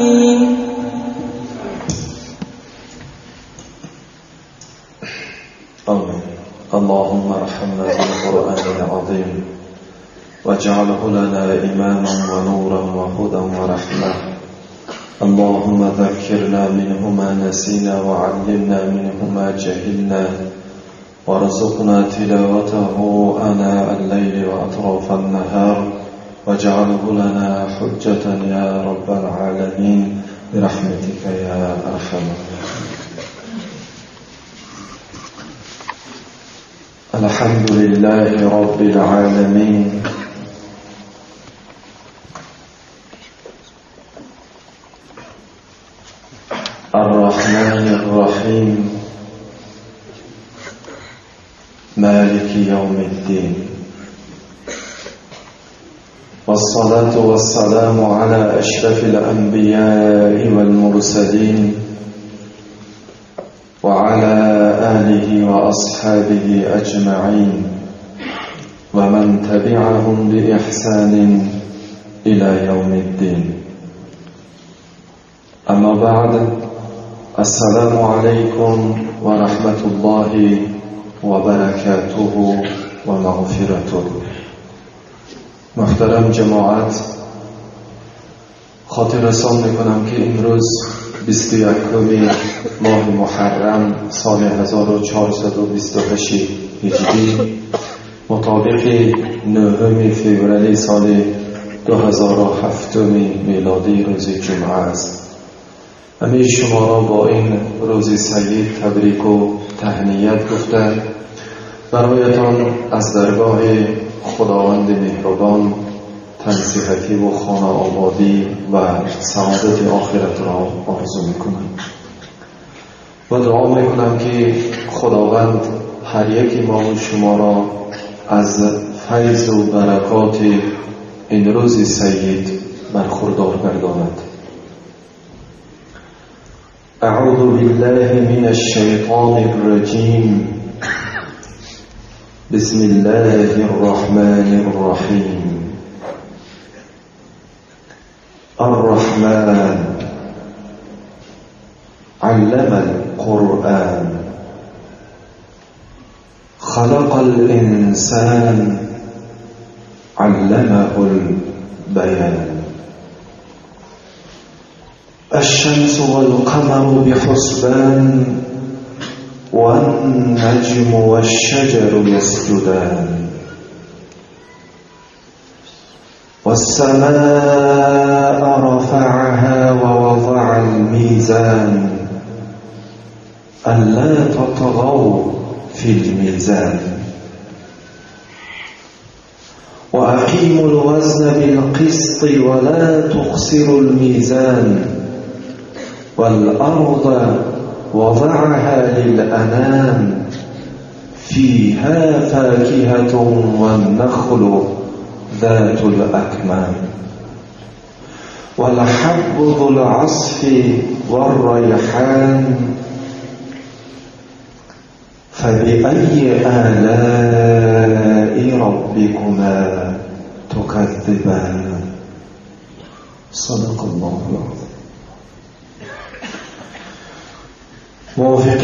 آمين. اللهم ارحمنا بالقرآن العظيم واجعله لنا إماما ونورا وهدى ورحمة. اللهم ذكرنا منه ما نسينا وعلمنا منه ما جهلنا وارزقنا تلاوته آناء الليل وأطراف النهار واجعله لنا حجة يا رب العالمين برحمتك يا أرحم الراحمين. الحمد لله رب العالمين، الرحمن الرحيم، مالك يوم الدين، والصلاة والسلام على أشرف الأنبياء والمرسلين وعلى آله وأصحابه أجمعين ومن تبعهم بإحسان إلى يوم الدين. أما بعد، السلام عليكم ورحمة الله وبركاته ومغفرته. محترم جماعت، خاطر رسان میکنم که امروز 21 ماه محرم سال 1428 هجری مطابق 9 فوریه سال 2007 میلادی روز جمعه است. همه شما را با این روز سعید تبریک و تهنیت گفته برایتان از درگاه خداوند مهربان تنصیحتی و خانه آبادی و سعادت آخرت را آرزو میکنم و دعا میکنم که خداوند هر یک ما و شما را از فیض و برکات این روز سعید برخوردار گرداند. اعوذ بالله من الشیطان الرجیم. بسم الله الرحمن الرحیم. الرحمن علم القرآن، خلق الإنسان، علمه البيان. الشمس والقمر بحسبان، والنجم والشجر يسجدان، والسماء رفعها ووضع الميزان، ألا تطغوا في الميزان، وأقيموا الوزن بالقسط ولا تخسروا الميزان، والأرض وضعها للأنام، فيها فاكهة والنخل ذات الأكمام، والحب ذو العصف والريحان، فبأي آلاء ربكما تكذبان. صدق الله العظيم. موافق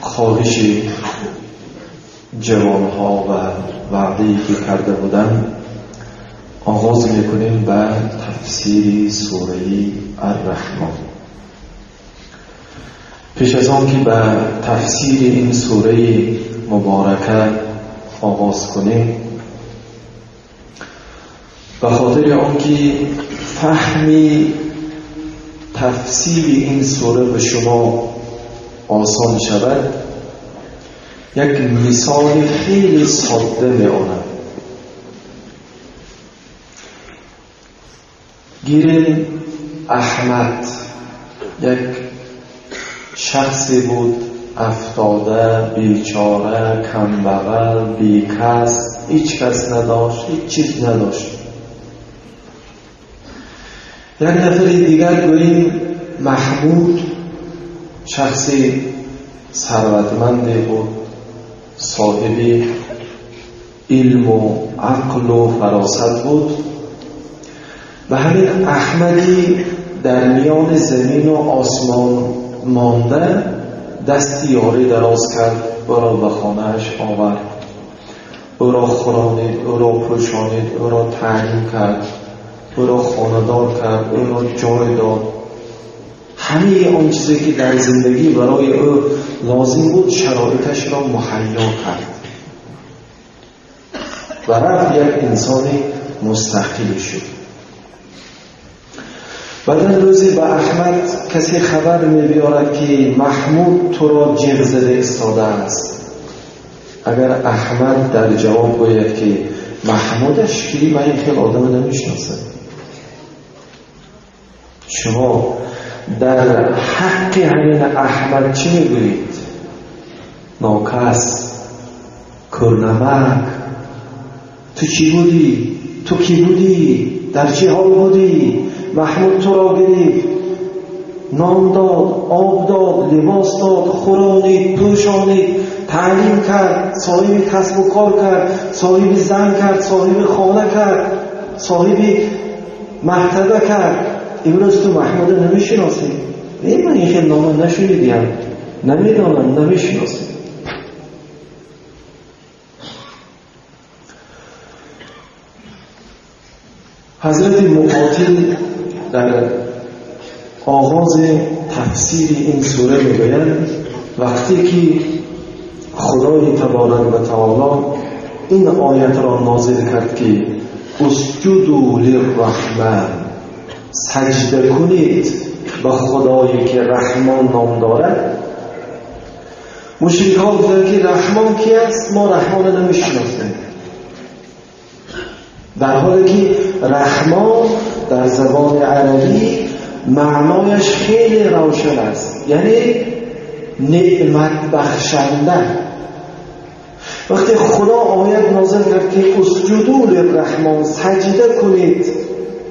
خواهش جوانها و وعده‌ای که کرده بودن آغاز میکنیم به تفسیر سوره الرحمن. پیش از آن که به تفسیر این سوره مبارکه آغاز کنیم، به خاطر آنکه فهم تفسیر این سوره به شما آسان شود، یک مثال خیلی ساده می آورم. گیریم احمد یک شخصی بود افتاده، بیچاره، کمبغل، بیکس، هیچ کس نداشت، هیچ چیز نداشت. یک نفر دیگر گوییم محمود، شخصی ثروتمندی بود، صاحب علم و عقل و فراست بود. و همین احمدی در میان زمین و آسمان مانده دست یاری دراز کرد، او را به خانه‌اش آورد، او را خورانید، او را پوشانید، او را تعلیم کرد، او را خانه‌دار کرد، او را جای داد. همه آن چیزی که در زندگی برای او لازم بود شرایطش را مهیا کرد و رفت یک انسان مستقل شد. بعد روزی به احمد کسی خبر می بیارد که محمود تو را جیغ زده ایستاده است. اگر احمد در جواب گوید که محمودش کی، من این خیلی آدم نمیشناسم، شما در حق همین احمد چی میگویید؟ ناکس، کرنمک، تو چی بودی؟ تو کی بودی؟ در چه حال بودی؟ محمود تو را گرفت، نان داد، آب داد، لباس داد، خورانید، پوشانید، تعلیم کرد، صاحب کسب و کار کرد، صاحب زن کرد، صاحب خانه کرد، صاحب مرتبه کرد. امروز تو محمود نمیشناسی؟ من این خیلی نامه نشنیدیم، نمیدانم، نمیشناسی. حضرت مقاتل در آغاز تفسیر این سوره میگویند وقتی که خدای تبارک و تعالی این آیت را نازل کرد که اسجدوا للرحمن، سجده کنید به خدایی که رحمان نام دارد، مشرک ها گفتند که رحمان کی است؟ ما رحمان نمیشناسیم. در حالی که رحمان در زبان عربی معنایش خیلی روشن است، یعنی نعمت بخشنده. وقتی خدا آیت نازل کرد که اسجدوا للرحمن، سجده کنید،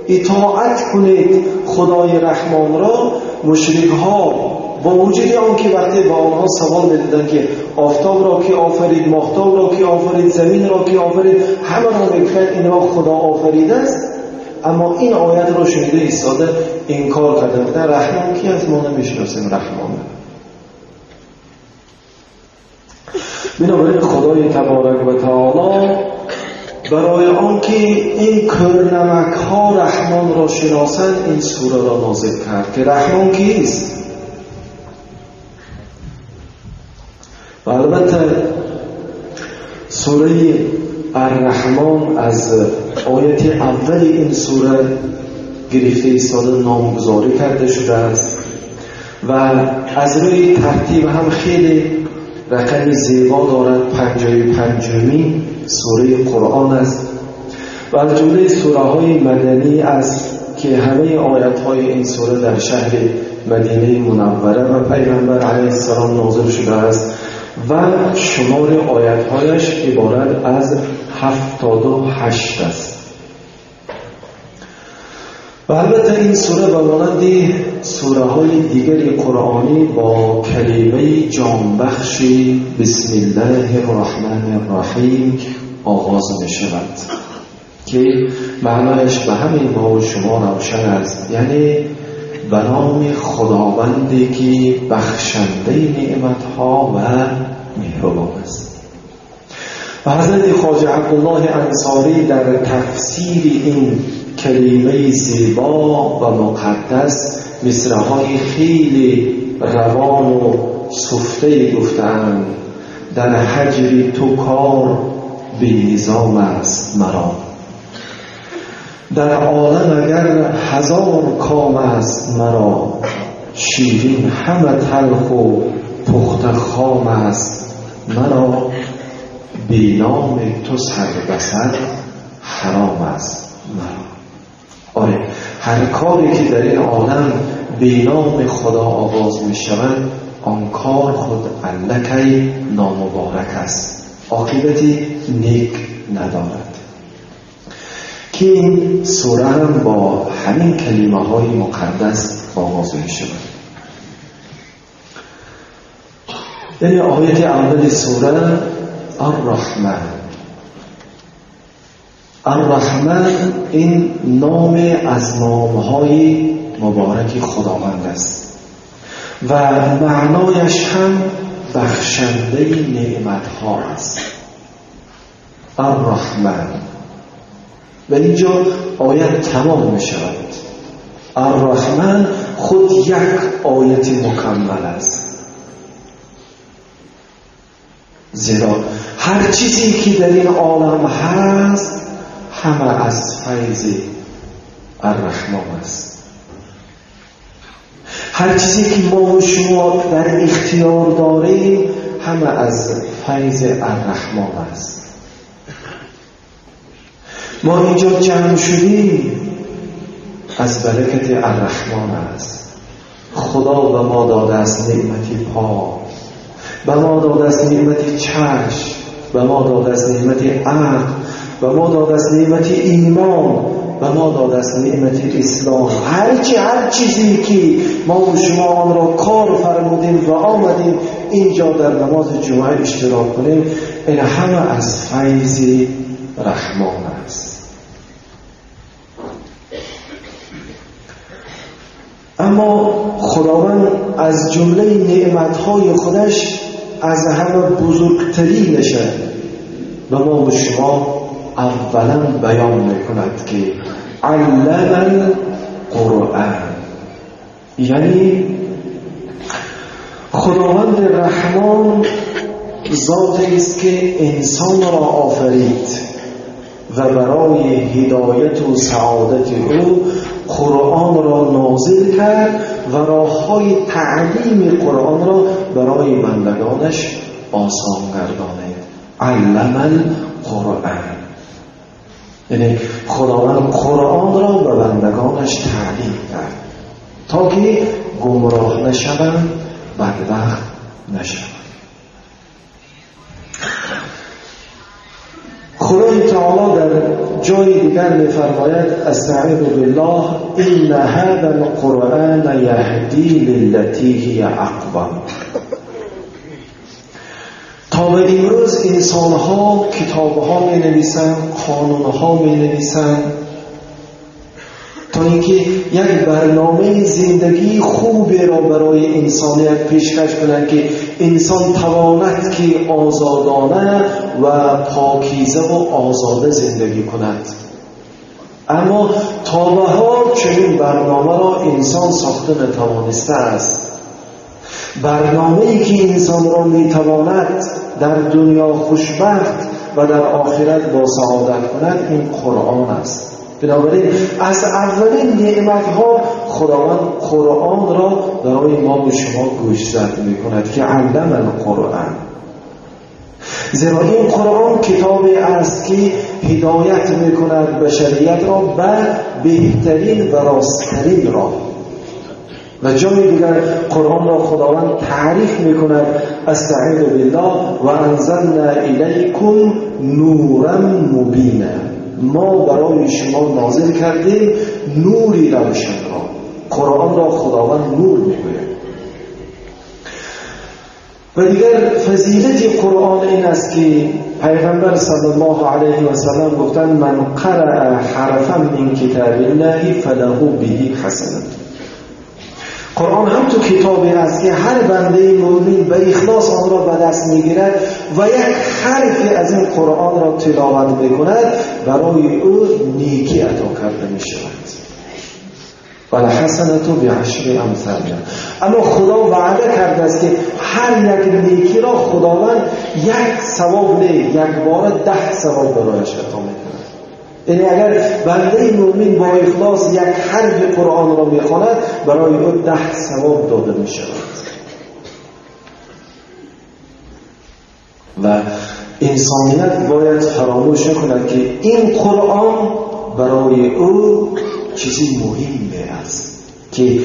اطاعت کنید خدای رحمان را، مشرک ها با وجود آن که وقتی با آنها سوال میدادند که آفتاب را کی آفرید، ماهتاب را کی آفرید، زمین را کی آفرید، همه را میگفتند اینها خدا آفریده است، اما این آیت را شنیده ایستاده انکار کردند، گفتند رحمان کی است؟ ما نمیشناسیم رحمان. بنابراین خدای تبارک و تعالی برای آنکه این کرنمک ها رحمان را شناسند این سوره را نازل کرد که رحمان کیست. و البته سوره الرحمن از آیت اول این سوره گرفته ایستاده نامگذاری کرده شده است و از روی ترتیب هم خیلی رقم زیبا دارد، 55مین سوره قرآن است و از جمله سوره های مدنی است که همه آیت های این سوره در شهر مدینه منوره و پیغمبر علیه السلام نازل شده است و شمار آیت هایش عبارت از 78 است. و البته این سوره به مانند سوره های دیگر قرآنی با کلمه جانبخش بسم الله الرحمن الرحیم آغاز می شود که معنایش به همین ما و شما روشن است، یعنی به نام خداوندی که بخشنده نعمتها و مهربان است. و حضرت خواجه عبدالله انصاری در تفسیر این کلمه زیبا و مقدس مصرع‌های خیلی روان و سفته گفتند: در هجر تو کار بی نظام است مرا، در عالم اگر هزار کام است مرا، شیرین همه تلخ و پخته خام است مرا، بی نام تو سر به سر حرام است مرا. آره، هر کاری که در این عالم بی نام خدا آغاز می شود آن کار خود الکی نامبارک است، عاقبتی نیک ندارد. که این سوره هم با همین کلمه های مقدس آغاز می شود. یعنی آیت اول سوره الرحمن. الرحمن این نام از نامهای مبارک خداوند است و معنایش هم بخشنده نعمتها است، الرحمن. و اینجا آیت تمام می شود. الرحمن خود یک آیت مکمل است، زیرا هر چیزی که در این عالم هست همه از فیض الرحمن است. هر چیزی که ما و شما در اختیار داریم همه از فیض الرحمن است. ما اینجا جمع شدیم از برکت الرحمن است. خدا به ما داده است نعمت پا، به ما داده است نعمت چشم، به ما داده است نعمت عقل، به ما داده است نعمت ایمان، به ما داده است نعمت اسلام. هر چیزی که ما و شما آن را کار فرمودیم و آمدیم اینجا در نماز جمعه اشتراک کنیم، این همه از فیض رحمان است. اما خداوند از جمله نعمت‌های خودش از همه بزرگترینش به ما و شما اولا بیان میکند که علم القرآن، یعنی خداوند رحمان ذاتی است که انسان را آفرید و برای هدایت و سعادت او قرآن را نازل کرد و راه‌های تعلیم قرآن را برای بندگانش آسان گردانید. علم القرآن، یعنی خداوند قرآن را به بندگانش تعلیم کرد تا که گمراه نشوند، بدبخت نشوند. خدای تعالی در جای دیگر می‌فرماید استعیذ بالله ان هذا القرآن یهدی للتی هی اقوم. تا به امروز انسان‌ها کتاب‌ها می‌نویسند، قانون‌ها می‌نویسند تا اینکه یک برنامه زندگی خوبی را برای انسانیت پیشکش کنند که انسان تواند که آزادانه و پاکیزه و آزاده زندگی کند. اما تا به حال چنین برنامه را انسان ساخته نتوانسته است. برنامه‌ای که انسان را میتواند در دنیا خوشبخت و در آخرت با سعادت کند این قرآن است. بنابراین از اولین نعمت‌ها خداوند قرآن را برای ما و شما گوشزد می‌کند که علم القرآن، زیرا این قرآن کتابی است که هدایت می‌کند بشریت را به بهترین و راستترین راه. و جای دیگر قرآن را خداوند تعریف می‌کند استعیذ بالله و انزلنا الیکم نورا مبینا، ما برای شما نازل کردیم نوری روشن را. قرآن را خداوند نور میگوید. و دیگر فضیلت قرآن این است که پیغمبر صلی الله علیه و سلم گفتند من قرأ حرفا من کتاب الله فله به حسنه. قرآن هم تو کتابی است که هر بنده مؤمن به اخلاص آن را به دست میگیرد و یک حرفی از این قرآن را تلاوت میکند برای او نیکی عطا کرده میشود. والحسنة بعشر امثالها. اما خدا وعده کرده است که هر یک نیکی را خداوند یک ثواب نه، یک بار 10 ثواب برایش عطا میکند. یعنی اگر بنده مؤمن با اخلاص یک حرف قرآن را میخواند برای او 10 ثواب داده میشود. و انسانیت باید فراموش نکند که این قرآن برای او چیزی مهم است که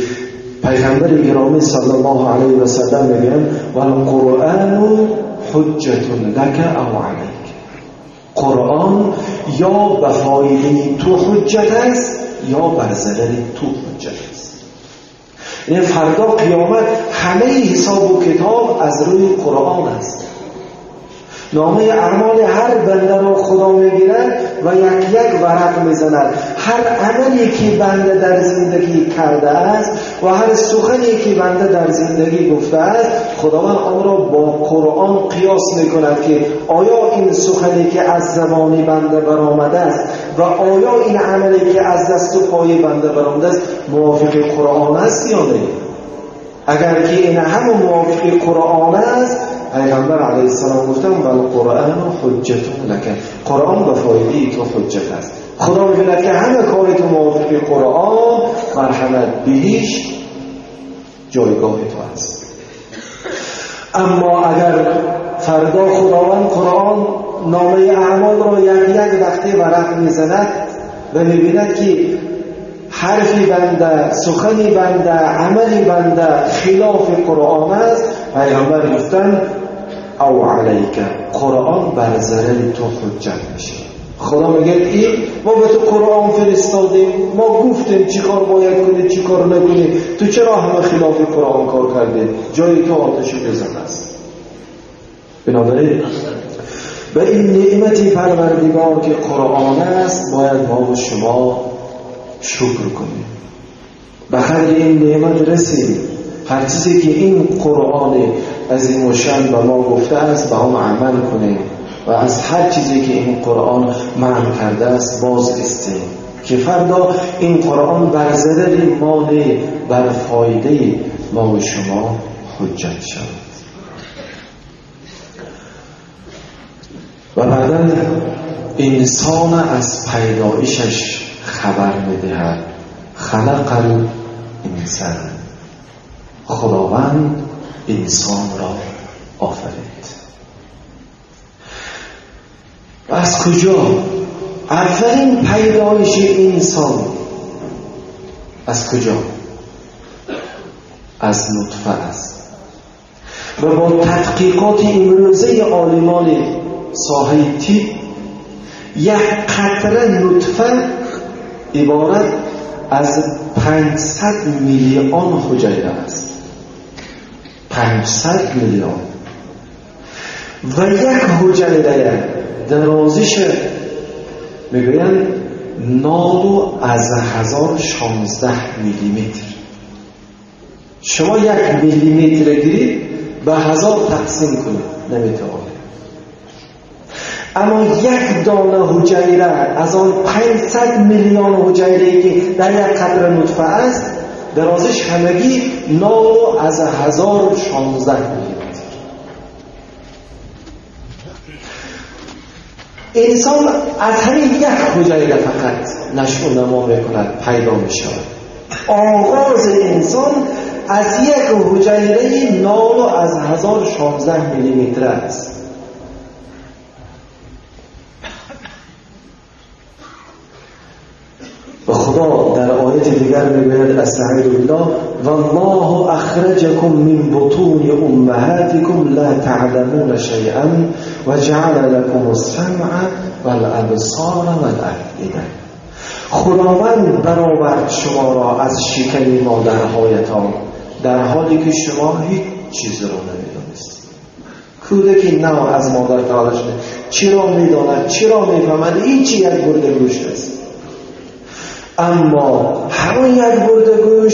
پیغمبر گرامی صلی الله علیه و سلم میگن والقرآن حجة لک او علیک. قرآن یا به فایده تو حجت است یا بر ضرر تو حجت است. یعنی فردا قیامت همه حساب و کتاب از روی قرآن است. نامه اعمال هر بنده را خدا میگیرد و یک یک ورق میزند. هر عملی که بنده در زندگی کرده است و هر سخنی که بنده در زندگی گفته است، خداوند آن را با قرآن قیاس میکند که آیا این سخنی که از زبان بنده برآمده است و آیا این عملی که از دست و پای بنده برآمده است موافق قرآن است یا نه. اگر که این همه موافق قرآن است، پیغمبر علیه السلام گفتن و القرآن حجت لک، قرآن به فایده تو حجت است. خدا می‌بیند که همه کار تو موافق قرآن، مرحمت بهش جایگاه تو است. اما اگر فردا خداوند قرآن نامه اعمال را یک یک وقتی ورق میزند و میبیند که حرفی بنده، سخنی بنده، عملی بنده خلاف قرآن است، پیغمبر گفتن او علیک، قرآن بر ضرر تو حجت میشه. خدا میگه ای ما به تو قرآن فرستادیم، ما گفتیم چی کار باید کنی چی کار نکنی، تو چرا همه خلاف قرآن کار کردی؟ جای تو آتش بزن است. بنابراین به این نعمت پروردگار که قرآن است باید ما و شما شکر کنیم، به قدر این نعمت رسیم. هر چیزی که این قرآن عظیم الشأن به ما گفته است به آن عمل کنیم و از هر چیزی که این قرآن منع کرده است باز استیم که فردا این قرآن بر ضرر ما نه، بر فایده ما و شما حجت شود. و بعدا انسان از پیدایشش خبر میدهد. خلق الانسان، خداوند انسان را آفرید. از کجا؟ اولین پیدایش انسان از کجا؟ از نطفه است. و با تحقیقات امروزه عالمان ساحه طب، یک قطره نطفه عبارت از 500 میلیون حجیره است. 500 میلیون. و یک حجیره درازش میگویند 9.1016 میلیمتر. شما یک میلیمتر گیرید به 1000 تقسیم کنید نمیتوانید. اما یک دانه حجیره از آن 500 میلیون حجیره که در یک قطره نطفه است، درازش همگی 9.1016 میلیمتر. انسان از همین یک حجیره فقط نشو و نما میکند، پیدا میشود. آغاز انسان از یک حجیره 9.1016 میلیمتر است. و خدا در آیت دیگر میگوید استعیذ بالله والله اخرجکم من بطون امهاتکم لا تعلمون شیئا و جعل لکم السمع والابصار والافئده. خداوند برآورد شما را از شکم مادرهایتان در حالی که شما هیچ چیز را نمیدانستید. کودکی نو از مادر تولد شده چرا میداند، چرا میفهمد؟ هیچی، یک برده گوش است. اما همون یک برده گوش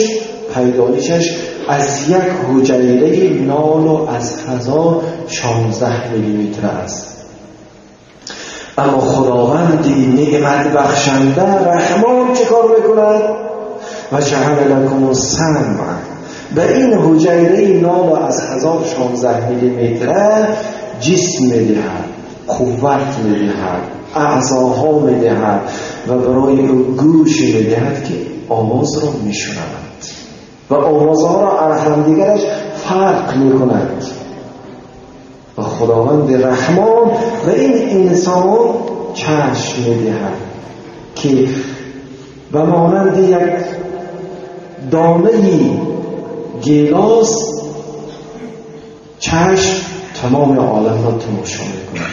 پیدایشش از یک حجیره 9.1016 میلیمتر است. اما خداوندی نعمت بخشنده رحمان چه کار میکند؟ و جعل لکم السمع، به این حجیره 9.1016 میلیمتر جسم میدهد، قوت میدهد، اعضاها میدهد و برای او گوش میدهد که آواز را میشنود و آوازها را از همدیگرش فرق میکند. و خداوند رحمان و این انسان چشم میدهد که به مانند یک دانه گیلاس چشم تمام عالم را تماشا میکند.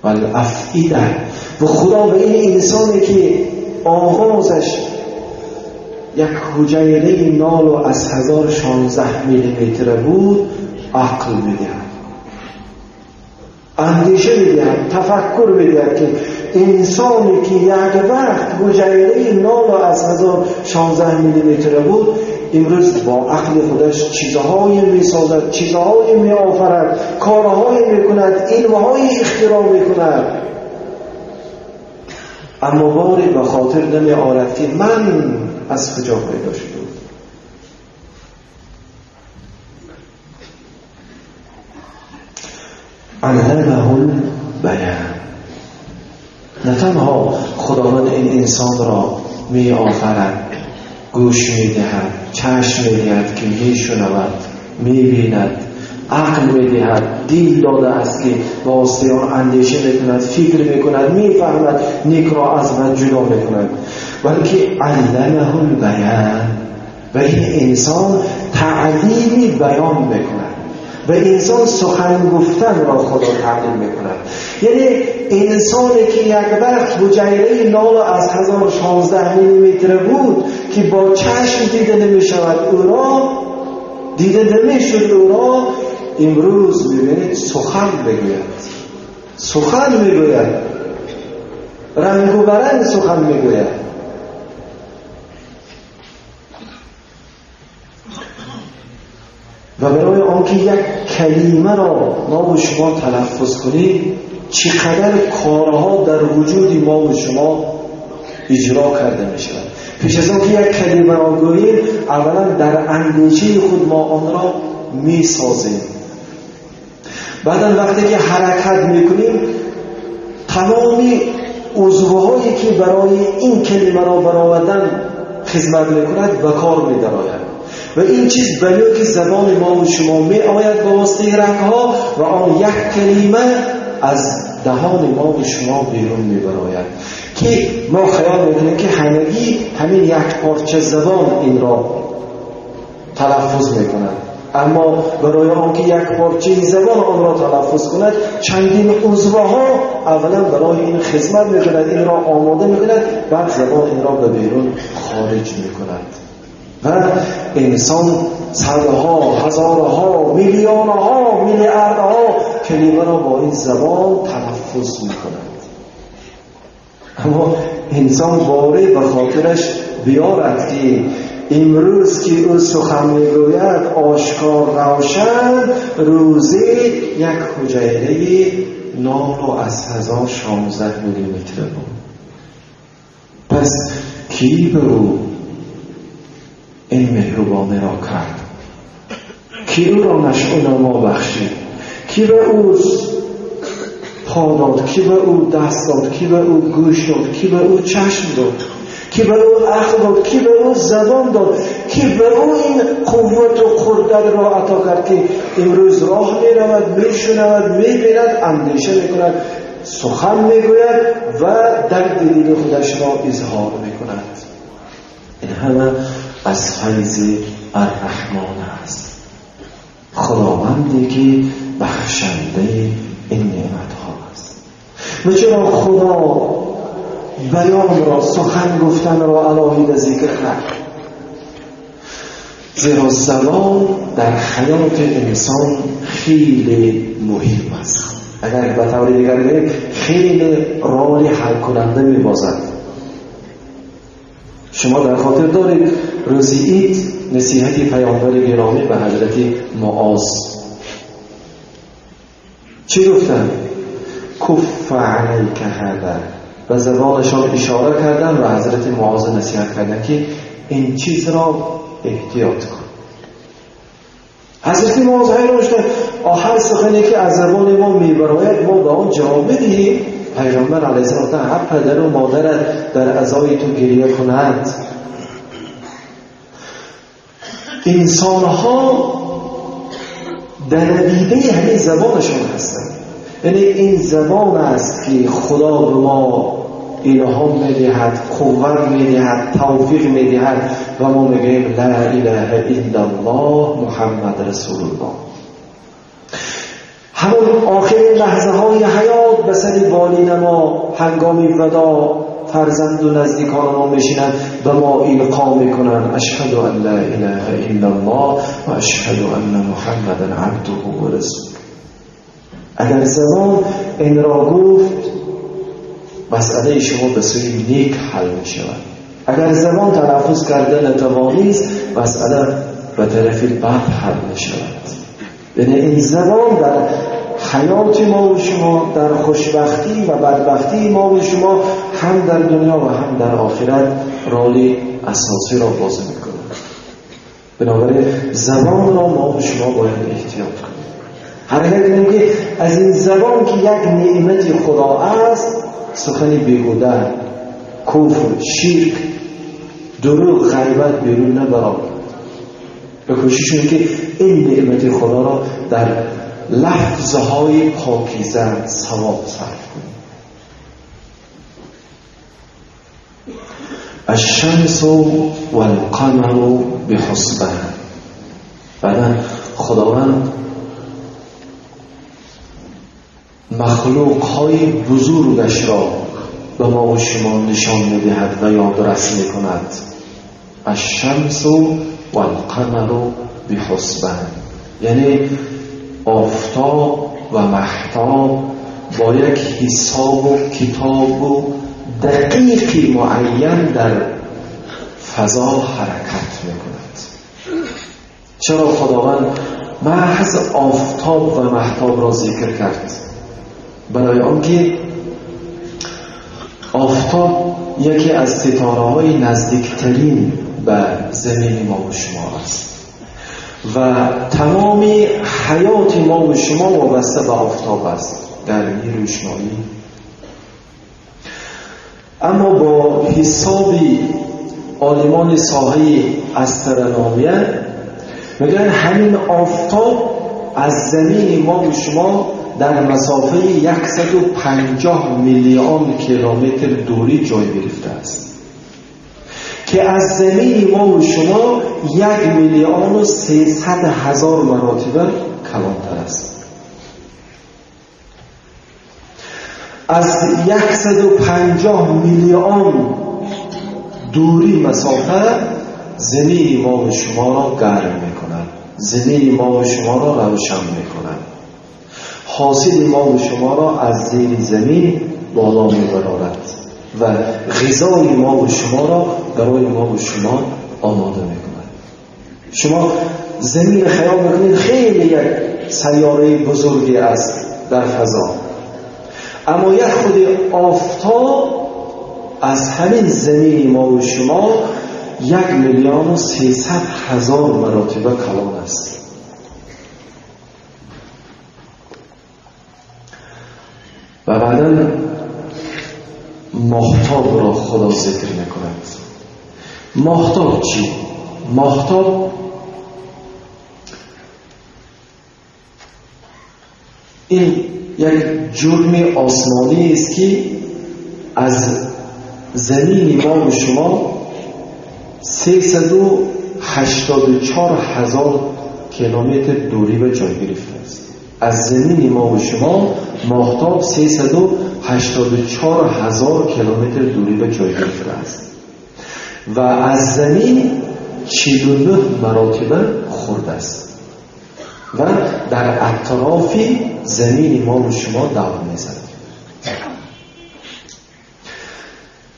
والافئده، و خدا به این انسانی که آغازش یک حجیره 9.1016 میلیمتر بود عقل میدهد. اندیشه میدهد، تفکر میدهد که انسانی که یک وقت حجیره نال از 1016 میلیمتر بود، امروز با عقل خودش چیزهایی میسازد، چیزهایی میآفرد، کارهایی میکند، علمهایی اختراع میکند، اما باری به خاطر نمی آرد که من از کجا پیدا شده. علمه البیان. نه تنها خداوند این انسان را می آفرد، گوش می دهد، چشم می دهد که می شنود، می بیند، عقل می دهد، دل داده است که واسطه آن اندیشه می کند، فکر می کند، می فهمد، نیک را از بد جدا می کند، بلکه علمه البیان، و این انسان تعلیم بیان می کند و انسان سخن گفتن را خدا تعلیم میکند. یعنی انسانی که یک وقت حجیره نال از 1016 میلیمتر بود که با چشم دیده نمیشود، او را دیده نمیشد، او را امروز میبینید سخن میگوید، سخن میگوید، رنگ و برنگ سخن میگوید. و برای آنکه یک کلمه را ما و شما تلفظ کنیم، چقدر کارها در وجود ما و شما اجرا کرده می شود. پیش از آنکه یک کلمه را گوییم، اولا در اندیشه خود ما آن را می سازیم. بعدا وقتی که حرکت می کنیم، تمامی عضوهایی که برای این کلمه را برآوردن خدمت می کند به کار می درآید. و این چیز بلوک زبان ما و شما می آید به واسطه رنگ ها و آن یک کلمه از دهان ما و شما بیرون می براید که ما خیال میکنیم که همگی همین یک پارچه زبان این را تلفظ میکند، اما برای آنکه یک پارچه زبان آن را تلفظ کند، چندین عضوها اولا برای این خدمت میکند، این را آماده میکند، بعد زبان این را به بیرون خارج میکند. و انسان صدها، هزارها، میلیونها، میلیاردها کلمه را با این زبان تلفظ میکند. اما انسان باره به خاطرش بیارد که امروز که او سخن میگوید آشکار روشن، روزی یک حجیره نال از 1016 میلیمتر بود. پس کی به او این مهربانی را کرد؟ کی او را نشأ و نما بخشید؟ کی به او پا داد؟ کی به او دست داد؟ کی به او گوش داد؟ کی به او چشم داد؟ کی به او عقل داد؟ کی به او زبان داد؟ کی به او این قوت و قدرت را عطا کرد که امروز راه می رود، می شنود، می بیند، اندیشه می کند، سخن می گوید و درد دل خودش را اظهار می کند؟ این همه از فیض الرحمن است، خداوندی که بخشنده این نعمت ها است. و چرا خدا بیان را، سخن گفتن را علاوه ذکر کرد؟ زیرا زبان در حیات انسان خیلی مهم است. اگر به طور دیگر بگیم، خیلی رول حل کننده می بازد. شما در خاطر دارید روزی عید نصیحت پیامبر گرامی به حضرت معاذ چی گفتن؟ کف علیک هذا. به زبانشان اشاره کردن و حضرت معاذ نصیحت کردن که این چیز را احتیاط کن. حضرت معاذ حیران شدن، آخر سخنی که از زبان ما میبراید ما به آن جواب بدهیم؟ پیامبر علیه السلام هر پدر و مادرت در عزای تو گریه کند. انسان ها در دیده همین زبانشان هستند. یعنی این زبان است که خدا به ما الهام میدهد، قوت میدهد، توفیق میدهد و ما میگوییم لا اله الا الله محمد رسول الله. همون آخرین لحظه های حیات به سر بالین ما هنگام ودا فرزند و نزدیکان ما میشینند و ما القا میکنند اشهد ان لا اله الا الله و اشهد ان محمدا عبده و رسوله. اگر زبان این را گفت، مسئله شما به سوی نیک حل می شود. اگر زبان تلفظ کرده نتوانیست، مسئله به طرف بد حل می شود. یعنی این زبان در حیات ما و شما، در خوشبختی و بدبختی ما و شما، هم در دنیا و هم در آخرت رول اساسی را بازی میکند. بنابراین زبان را ما و شما باید احتیاط کنیم. حرکت کنیم که از این زبان که یک نعمت خدا است، سخن بیهوده، کفر، شرک، دروغ، غیبت بیرون نبرد. به کوشش کنیم که این نعمت خدا را در لفظهای پاکیزه ثواب صرف کنیم. الشمس والقمر بحسبان. بعدا خداوند مخلوق های بزرگش را به ما و شما نشان می‌دهد و یادرس می‌کند. الشمس والقمر بحسبان، یعنی آفتاب و مهتاب با یک حساب و کتاب و دقیقی معین در فضا حرکت می‌کند. چرا خداوند محض آفتاب و مهتاب را ذکر کرد؟ برای آنکه آفتاب یکی از ستاره‌های نزدیکترین به زمین ما و شما است و تمام حیات ما و شما وابسته به آفتاب است، گرمی، روشنایی. اما با حساب عالمان ساحه استرونومی میگن همین آفتاب از زمین ما و شما در مسافه 150 میلیون کیلومتر دوری جای گرفته است که از زمین ما و شما 1,300,000 مراتبه کلانتر است. از 150 میلیون دوری مسافه زمین ما و شما را گرم میکند، زمین ما و شما را روشن میکند، حاصل ما و شما را از زیر زمین بالا میبرارد و غذای ما و شما را برای ما و شما آماده میکند. شما زمین خیال میکنید خیلی یک سیاره بزرگی است در فضا، اما یک خود آفتاب از همین زمین ما و شما 1,300,000 مراتبه کلان است. و بعدا ماهتاب را خدا ذکر میکند. ماهتاب چی؟ ماهتاب این یک جرم آسمانی است که از زمین ما و شما 384,000 کیلومتر دوری به جای گرفته است. از زمین ما و شما ماهتاب 384,000 کیلومتر دوری به جای گرفته است و از زمین 49 مراتبه خرد است و در اطراف زمین ما و شما دور می‌زند.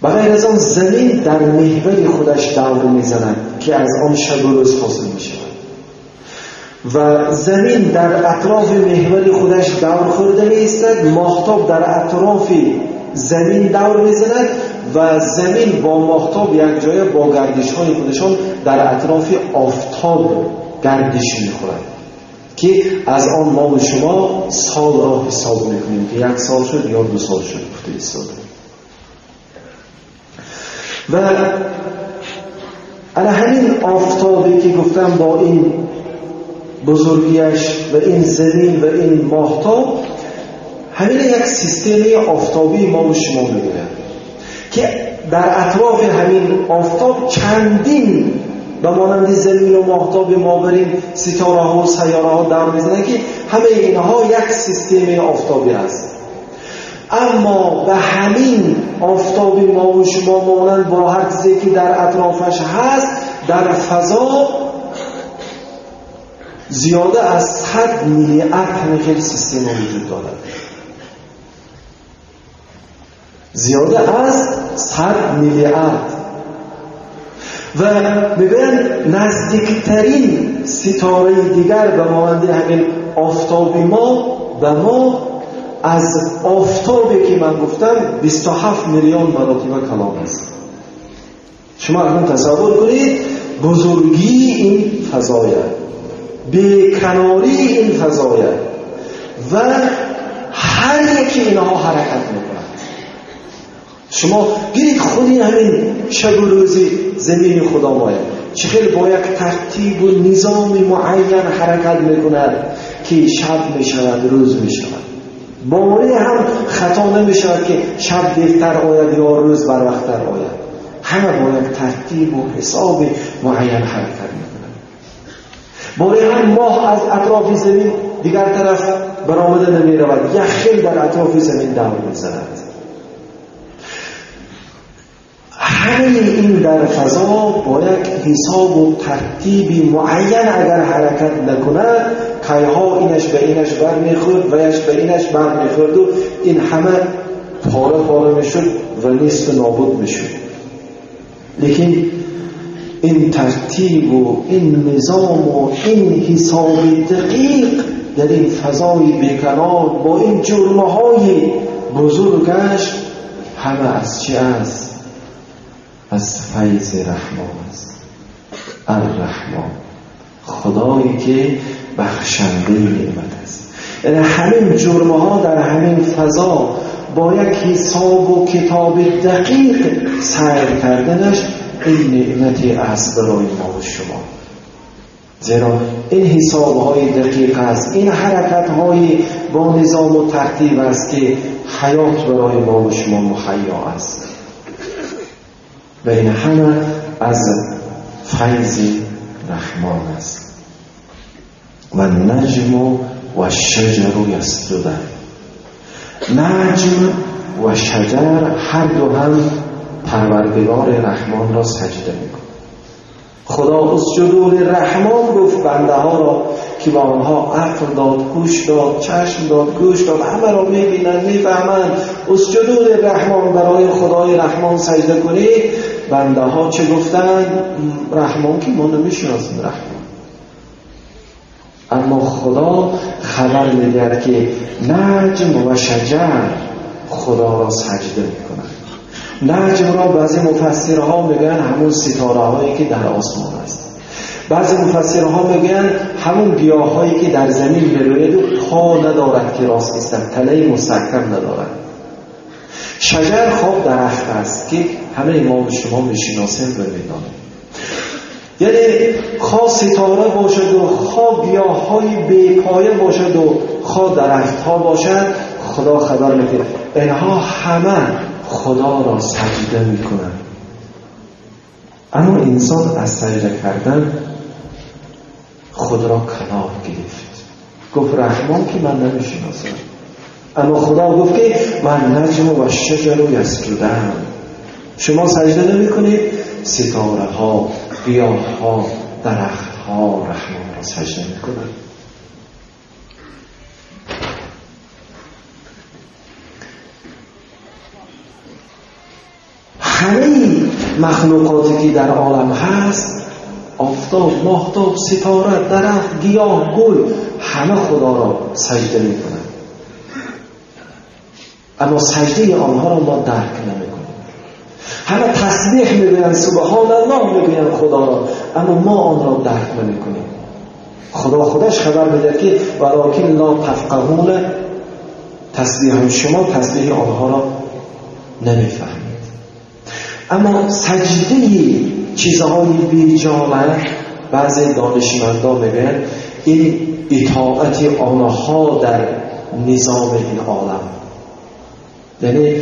بغیر از آن زمین در محور خودش دور می‌زند که از آن شب و روز حاصل می‌شود و زمین در اطراف محور خودش دور خورده می‌ایستد، ماهتاب در اطراف زمین دور می‌زند و زمین با ماهتاب یک جای با گردش‌های خودشان در اطراف آفتاب گردش می‌خورد که از آن ما و شما سال را حساب می‌کنیم که یک سال شد یا 2 سال شد گفته ایستاده. و علی همین آفتابی که گفتم با این بزرگیش و این زمین و این ماهتاب، همین یک سیستم آفتابی ما و شما می‌گوید که در اطراف همین آفتاب چندین به مانند زمین و ماهتاب ما بریم ستاره ها و سیاره ها در میزنه که همه اینها یک سیستم آفتابی است. اما به همین آفتاب ما و شما مانند با هر چیزی که در اطرافش هست در فضا زیاده از 100 میلیارد همین خیلی سیستم وجود دارد. زیاده از 100 میلیارد. و میگویند نزدیکترین ستاره دیگر به مانند همین آفتاب ما به ما از آفتابی که من گفتم 27 میلیون مراتب کلان است. شما الان تصور کنید بزرگی این فضایه، بیکناری این فضایه و هر یکی اینها حرکت میکند. شما گیرید خودی همین شب و روزی زمین خدا مایه چه خیلی با یک ترتیب و نظام معین حرکت میکند که شب میشود روز میشود. باری هم خطا نمیشود که شب دیرتر آید یا روز بر وقتتر آید. همه با یک ترتیب و حساب معین حرکت میکنند. باری هم ماه از اطراف زمین دیگر طرف برآمده نمیرود، یک خیل در اطراف زمین دور میزند. همه این در فضا با یک حساب و ترتیب معین اگر حرکت نکند، کیها اینش به اینش بر میخورد و یش به اینش بر میخورد و این همه پاره پاره میشد و نیست و نابود میشد. لیکن این ترتیب و این نظام و این حساب دقیق در این فضای بیکنار با این جرمهای بزرگش همه از چه است؟ از فیض رحمان است. الرحمن، خدایی که بخشنده نعمت است. یعنی همین جرمها در همین فضا با یک حساب و کتاب دقیق سیر کردنش این نعمتی است برای ما و شما. زیرا این حسابهای دقیق است، این حرکتهای با نظام و ترتیب است که حیات برای ما و شما مهیا است. و این همه از فیض رحمان است. و نجم و شجر یسجدان. نجم و شجر هر دو هم پروردگار رحمان را سجده میکند. خدا اسجدوا للرحمن گفت بنده ها را که با آنها عقل داد، گوش داد، چشم داد، گوش داد، همه را میبینند، میفهمند. اسجدوا للرحمن، برای خدای رحمان سجده کنید. بنده ها چه گفتند؟ رحمان که ما نمیشناسیم رحمان. اما خدا خبر میدهد که نجم و شجر خدا را سجده میکنند. نجم را بعضی مفسرها میگن همون ستاره هایی که در آسمان است. بعضی مفسرها میگن همون گیاه هایی که در زمین میروید و پا ندارد که راست ایستد، تله مستحکم ندارد. شجر خواب درخت است که همه ما و شما میشناسیم و میدانیم. یعنی خواه ستاره باشد و خواه گیاه های بی پایه باشد و خواه درخت ها باشد، خدا خبر میده اینها همه خدا را سجده میکنند. اما انسان از سجده کردن خود را کنار گرفت، گفت رحمان که من نمیشناسم. اما خدا گفت که من نجم و شجر یسجدن. شما سجده نمی کنید، ستاره ها، گیاه ها، درخت ها رحمان را سجده می کنند. همه مخلوقاتی که در عالم هست، آفتاب، ماهتاب، ستاره، درخت، گیاه، گل، همه خدا را سجده می کنند. اما سجده آنها را ما درک نمی کنیم. همه تسبیح میگویند، سبحان الله میگویند خدا را، اما ما آن را درک نمی کنیم. خدا خودش خبر میده که ولکن لا تفقهون تسبیح، شما تسبیح آنها را نمیفهمید. اما سجده چیزهای بیجانه، بعضی دانشمندان میگن این اطاعت آنها در نظام این عالم، یعنی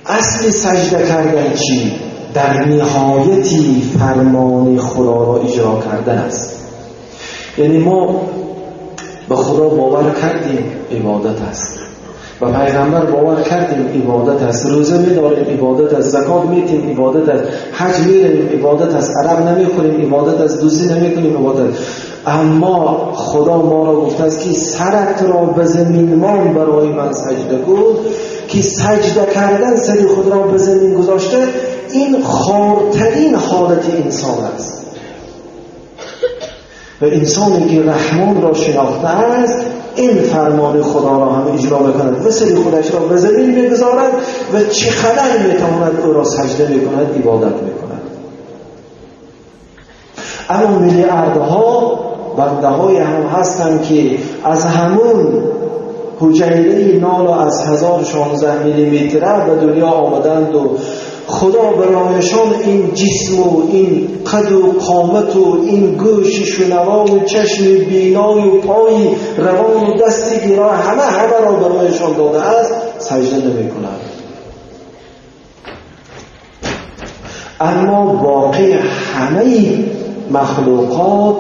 اصل سجده کردن چی؟ در نهایتی فرمان خدا را اجرا کردن است. یعنی ما به خدا باور کردیم، عبادت است. و پیغمبر باور کردیم، عبادت است. روزه می‌داریم، عبادت است. زکات میدیم، عبادت است. حج می‌رویم، عبادت است. عرق نمی‌خوریم، عبادت است. دزدی نمی‌کنیم، عبادت است. اما خدا ما را گفته است که سرت را به زمین مان برای من سجده کن، که سجده کردن سر خود را به زمین گذاشته این خوارترین حالت انسان است. و انسانی که رحمان را شناخته است این فرمان خدا را هم اجرا میکند و سر خودش را به زمین میگذارد و چقدر میتواند او را سجده میکند، عبادت میکند. اما میلیاردها بنده های هم هستند که از همون حجیره نال از 1016 میلیمتر به دنیا آمدند و خدا برایشان این جسم و این قد و قامت و این گوش شنوا و چشم بینای و پای روان و دست گیرا همه را برایشان داده است، سجده نمی کنند. اما باقی همه مخلوقات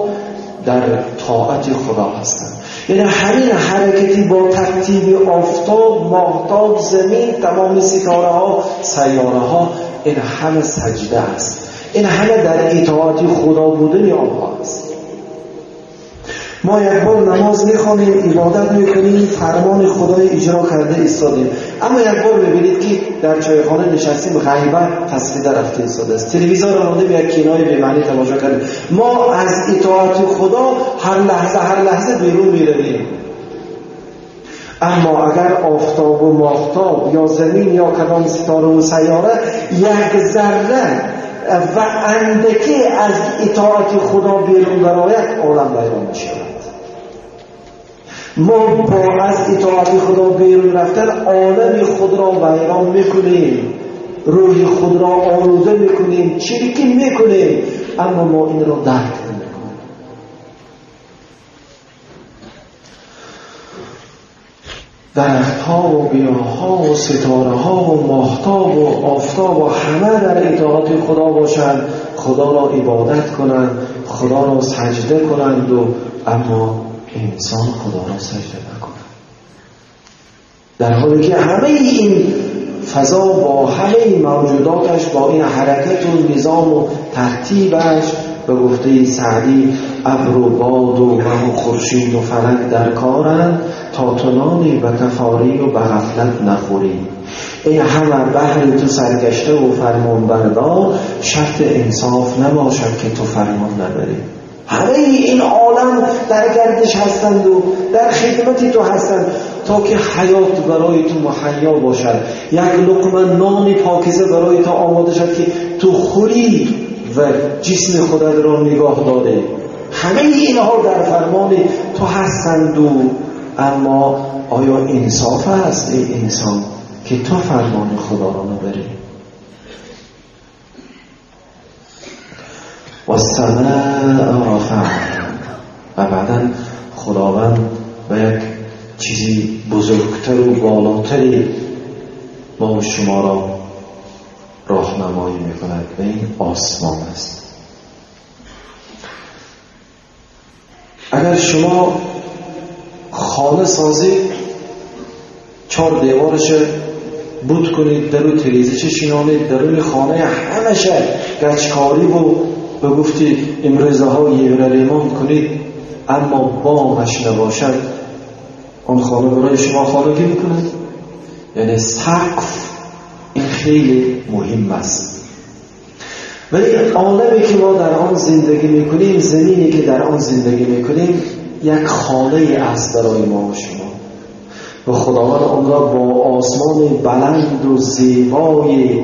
در طاعت خدا هستند. یعنی همین حرکتی با ترتیب آفتاب، ماهتاب، زمین، تمام ستاره ها، سیاره ها، این همه سجده است، این همه در اطاعت خدا بودن آنها است. ما یک بار نماز میخوانیم، عبادت میکنیم، فرمان خدای اجرا کرده ایستادیم، اما یک بار میبینید که در چایخانه نشستیم، غیبت تصفیده رفته ایستاده است، تلویزیون رو ماندیم، یک کینای بی معنی تماشا کردیم. ما از اطاعت خدا هر لحظه بیرون میرویم. اما اگر آفتاب و ماهتاب یا زمین یا کدام ستاره و سیاره یک ذره و اندکی از اطاعت خدا بیرون برآید، عالم ویران میشود. ما با از اطاعت خدا بیرون رفتن عالم خود را ویران میکنیم، روح خود را آلوده میکنیم، چریکی میکنیم، اما ما این را درک نمیکنیم. درختها و گیاهها و ستاره ها و ماهتاب و آفتاب و همه در اطاعت خدا باشند، خدا را عبادت کنند، خدا را سجده کنند، و اما انسان خدا را سجده نکند، در حالی که همه این فضا با همه موجوداتش، با این حرکت و نظام و ترتیبش، به گفته سعدی ابر و باد و مه و خورشید و فلک در کارند، تا تو نانی و کفاری و به غفلت نخوری. ای همه بحر تو سرگشته و فرمان بردار، شرط انصاف نباشد که تو فرمان نبری. همه این عالم در گردش هستند و در خدمت تو هستند تا که حیات برای تو مهیا باشد، یک لقمه نان پاکیزه برای تو آماده شد که تو خوری و جسم خودت را نگاه داره. همه اینها در فرمان تو هستند و اما آیا انصاف است ای انسان که تو فرمان خدا را نبری؟ و السماء رفعها. و بعدا خداوند به یک چیزی بزرگتر و بالاتری ما و شما را راهنمایی میکند و این آسمان است. اگر شما خانه سازید، 4 دیوارش بود کنید، درو تریزی چشینانید، درون خانه همشه گچکاری و به گفتی امروزه ها یورلیمان کنید، اما بامش نباشد، آن خانه برای شما خانگی میکند. یعنی سقف این خیلی مهم است. ولی عالمی که ما در آن زندگی میکنیم، زمینی که در آن زندگی میکنیم، یک خانه است برای ما و شما و خداوند آن را با آسمان بلند و زیبای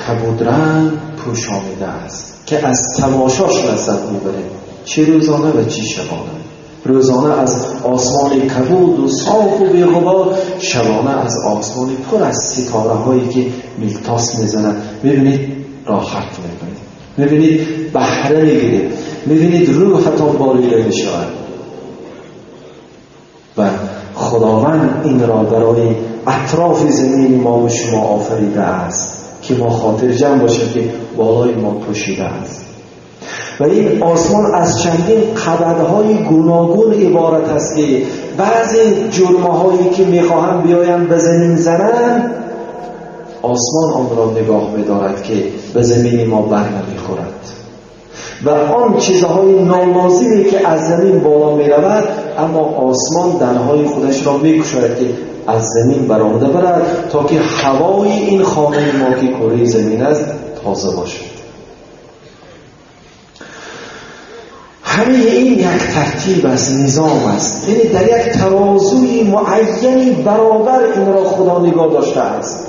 کبودرنگ پوشانیده است که از تماشاش لذت میبریم، چه روزانه و چه شبانه. روزانه از آسمان کبود و صاف و بی‌غبار، شبانه از آسمان پر از ستاره هایی که میلتاس میزنند. میبینید راحت میکنید، میبینید بهره میگیرید، میبینید روحتان باریده میشود. و خداوند این را برای اطراف زمین ما و شما آفریده است که ما خاطر جمع باشیم که بالای ما پوشیده است. و این آسمان از چندین قبضه‌های گوناگون عبارت است که بعضی جرم‌هایی که می‌خواهند بیایند به زمین زنند، آسمان آن را نگاه می‌دارد که به زمین ما بر نمی‌خورد. و آن چیزهای نالازمی که از زمین بالا می رود، اما آسمان درهای خودش را می گشاید که از زمین برآمده برد تا که هوای این خانه ما که کره زمین است تازه باشد. همه این یک ترتیب است، نظام است، یعنی در یک ترازوی معینی برابر این را خدا نگاه داشته است.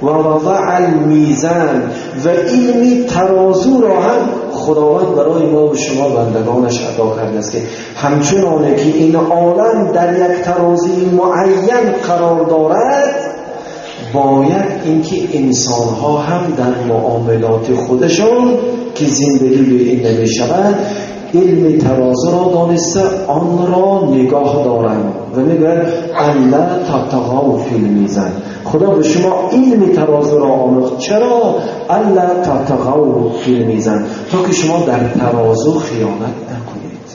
و وضع المیزان، و علمی ترازو را هم خداوند برای ما و شما بندگانش عطا کرده است که همچنانه که این عالم در یک ترازوی معین قرار دارد، باید اینکه انسانها هم در معاملات خودشان که زندگی به این نمی شود، علم ترازو را دانسته آن را نگاه دارند و میگوید الا تطغوا فی المیزان. خدا به شما علم ترازو را آموخت. چرا؟ الا تطغوا فی المیزان، تا که شما در ترازو خیانت نکنید.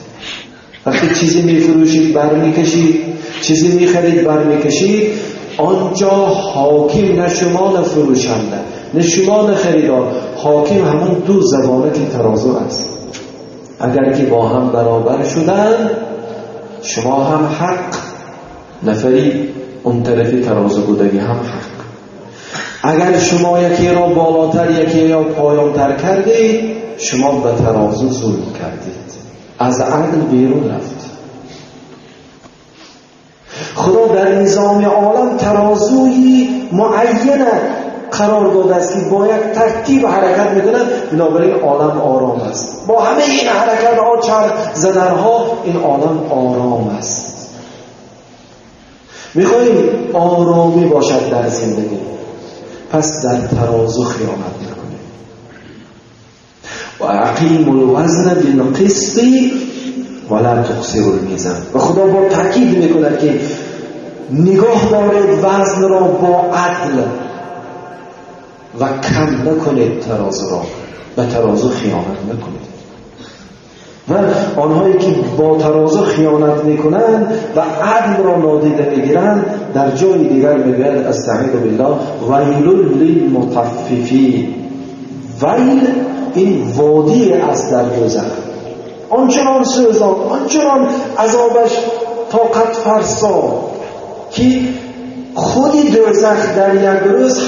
وقتی چیزی میفروشید برمیکشید، چیزی میخرید برمیکشید، آنجا حاکم نه شما نه فروشنده، نه شما نه خریدار، حاکم همون دو زبانه که ترازو است. اگر که با هم برابر شدن، شما هم حق، نفری اون طرفی ترازو بودگی هم حق. اگر شما یکی را بالاتر یکی را پایانتر کردید، شما به ترازو ظلم کردید، از عدل بیرون رفت. خدا در نظام عالم ترازوی معین قرار داده است که با یک ترتیب حرکت میکنند، بنابراین عالم آرام است. با همه این حرکت ها، چرخ زدنها، این عالم آرام است. میخواییم آرامی باشد در زندگی، پس در ترازو خیانت نکنیم. و اقیموا الوزن بالقسط ولا تخسروا المیزان. و خدا با تاکید میکند که نگاه دارید وزن را با عدل و کم نکنید ترازو را، به ترازو خیانت نکنید. و آنهایی که با ترازو خیانت میکنند و عدل را نادیده میگیرند، در جای دیگر میگوید استعیذ بالله ویل للمطففین. ویل این وادی است در دوزخ، آنچنان سوزان، آنچنان عذابش طاقت فرسا که خود دوزخ در یک روز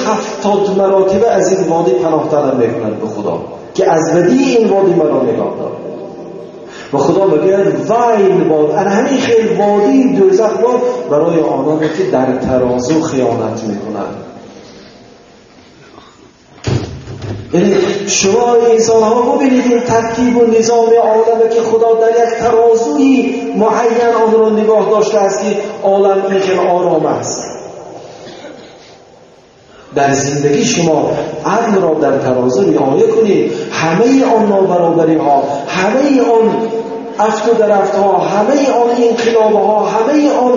70 مراتبه از این وادی پناه طلب میکند به خدا که از بدی این وادی مرا نگاه دار. و خدا میگوید ویل باد، همین خیلی وادی دوزخ باد برای آنانی که در ترازو خیانت میکنند. یعنی شما انسان ها ببینید این ترتیب و نظام عالمه که خدا در یک ترازوی معین آن را نگاه داشته است که عالم این آرام است. در زندگی شما عدل را در ترازو رعایت کنید، همه آن نابرابری ها، همه آن افت و درفت ها، همه آن انقلاب ها، همه آن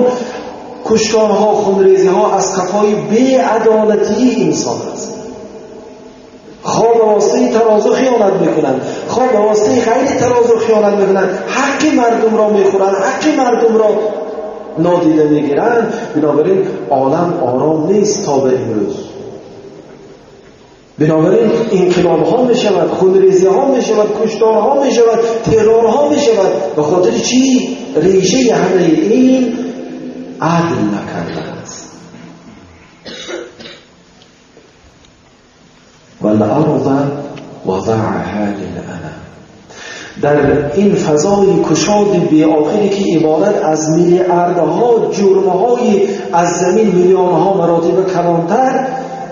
کشتارها، خونریزی ها از قفای بی‌عدالتی انسان است. خواه به واسطه ترازو خیانت میکنند، خواه به واسطه غیر ترازو خیانت میکنند، حق مردم را میخورند، حق مردم را نادیده میگیرند. بنابراین عالم آرام نیست تا به امروز. بنابراین انقلاب ها میشود، خونریزی ها میشود، کشتار ها میشود، ترور ها میشود. به خاطر چی؟ ریشه همه این عدل نکرده است. والارض وضعها للانام. در این فضای کشاد بی آخری که عبارت از میلیاردها جرمهای از زمین میلیونها مراتب کلانتر،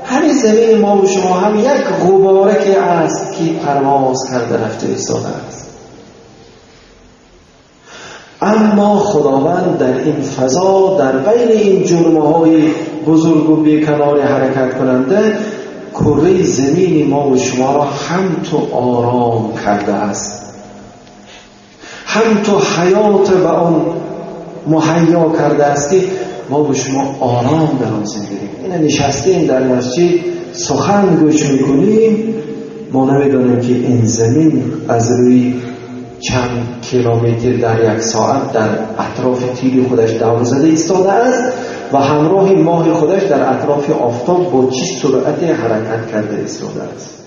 همین زمین ما و شما هم یک غباره که است که پرواز کرده رفته ایستاده است. اما خداوند در این فضا، در بین این جرمهای بزرگ و بیکنار حرکت کننده، کره زمین ما و شما را هم تو آرام کرده است، هم تو حیات به آن مهیا کرده است که ما به شما آرام در آن زندگی کنیم. اینه نشستیم در مسجد سخن گوش میکنیم، ما نمیدانیم که این زمین از روی چند کیلومتر در یک ساعت در اطراف تیر خودش دور زده ایستاده است و همراه ماه خودش در اطراف آفتاب با چه سرعت حرکت کرده ایستاده است.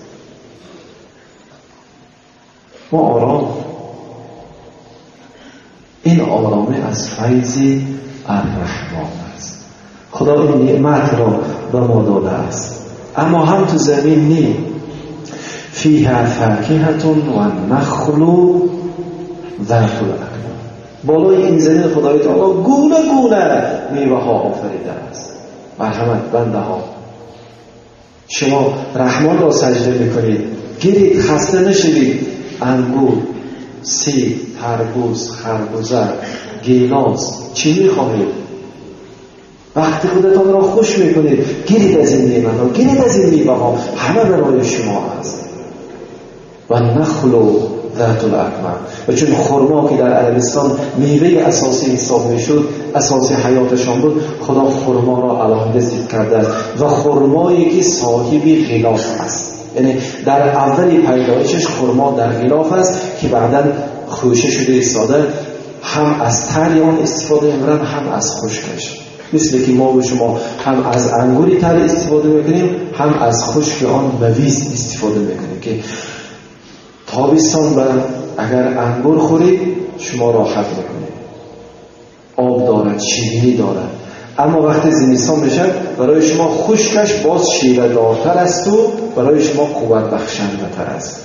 ما آرام. این آرامی از فیض الرحمن است. خدا این نعمت را به ما داده است. اما هم تو زمین نی، فیها فاکهة و النخل ذات الاکمام. بالای این زمین خدای تعالی گونه گونه میوه ها آفریده است. مرحمت بنده ها، شما رحمان را سجده میکنید، گیرید، خسته نشوید. انگور، سیب، تربوز، خربوزه، گیلاس، چی میخواهید؟ وقتی خودتان را خوش میکنید، گیرید از این نعمت ها، گیرید از این میوه ها، همه برای شما است. و نخل ذات الاکمام. و چون خرما که در عربستان میوه اساسی حساب میشد، اساسی حیاتشان بود، خدا خرما را علاوه ذکر کرده است و خرمایی که صاحب غلاف است، یعنی در اول پیدایشش خرما در غلاف است که بعداً خوشه شده ایستاده، هم از تر آن استفاده میبرند هم از خشکش. مثل که ما و شما هم از انگوری تر استفاده میکنیم، هم از خشک آن مویز استفاده میکنیم که تابستان و اگر انگور خورید شما راحت میکنید، آب دارد، شیرینی دارد. اما وقتی زمستان میشه برای شما خشکش باز شیره دارتر است و برای شما قوت بخشنده تر است.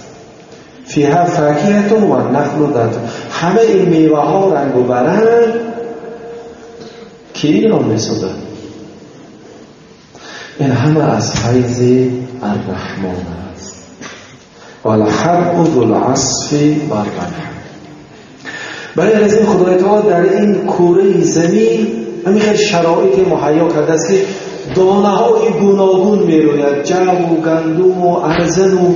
فیها فاکهة و نخل ذات. همه این میوه ها رنگ و برنگ که این را میسازد، این همه از فیض الرحمن است. والحب ذو العصف والریحان. برای از این خدای تعالی در این کوره زمین همین خیلی شرایط مهیا کرده است که دانه های گوناگون میروید، جو و گندم و ارزن و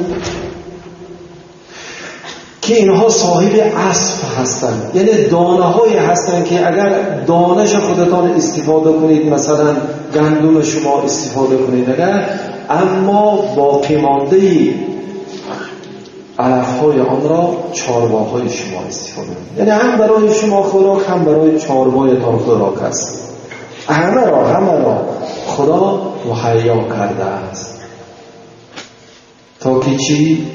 که اینها صاحب عصف هستند، یعنی دانه هایی هستند که اگر دانش خودتان استفاده کنید، مثلا گندم شما استفاده کنید اگر، اما باقی مانده علف‌های آن را چارواهای شما استفاده کنید، یعنی هم برای شما خوراک هم برای چاروایتان خوراک است. همه را خدا مهیا کرده است تا که چی؟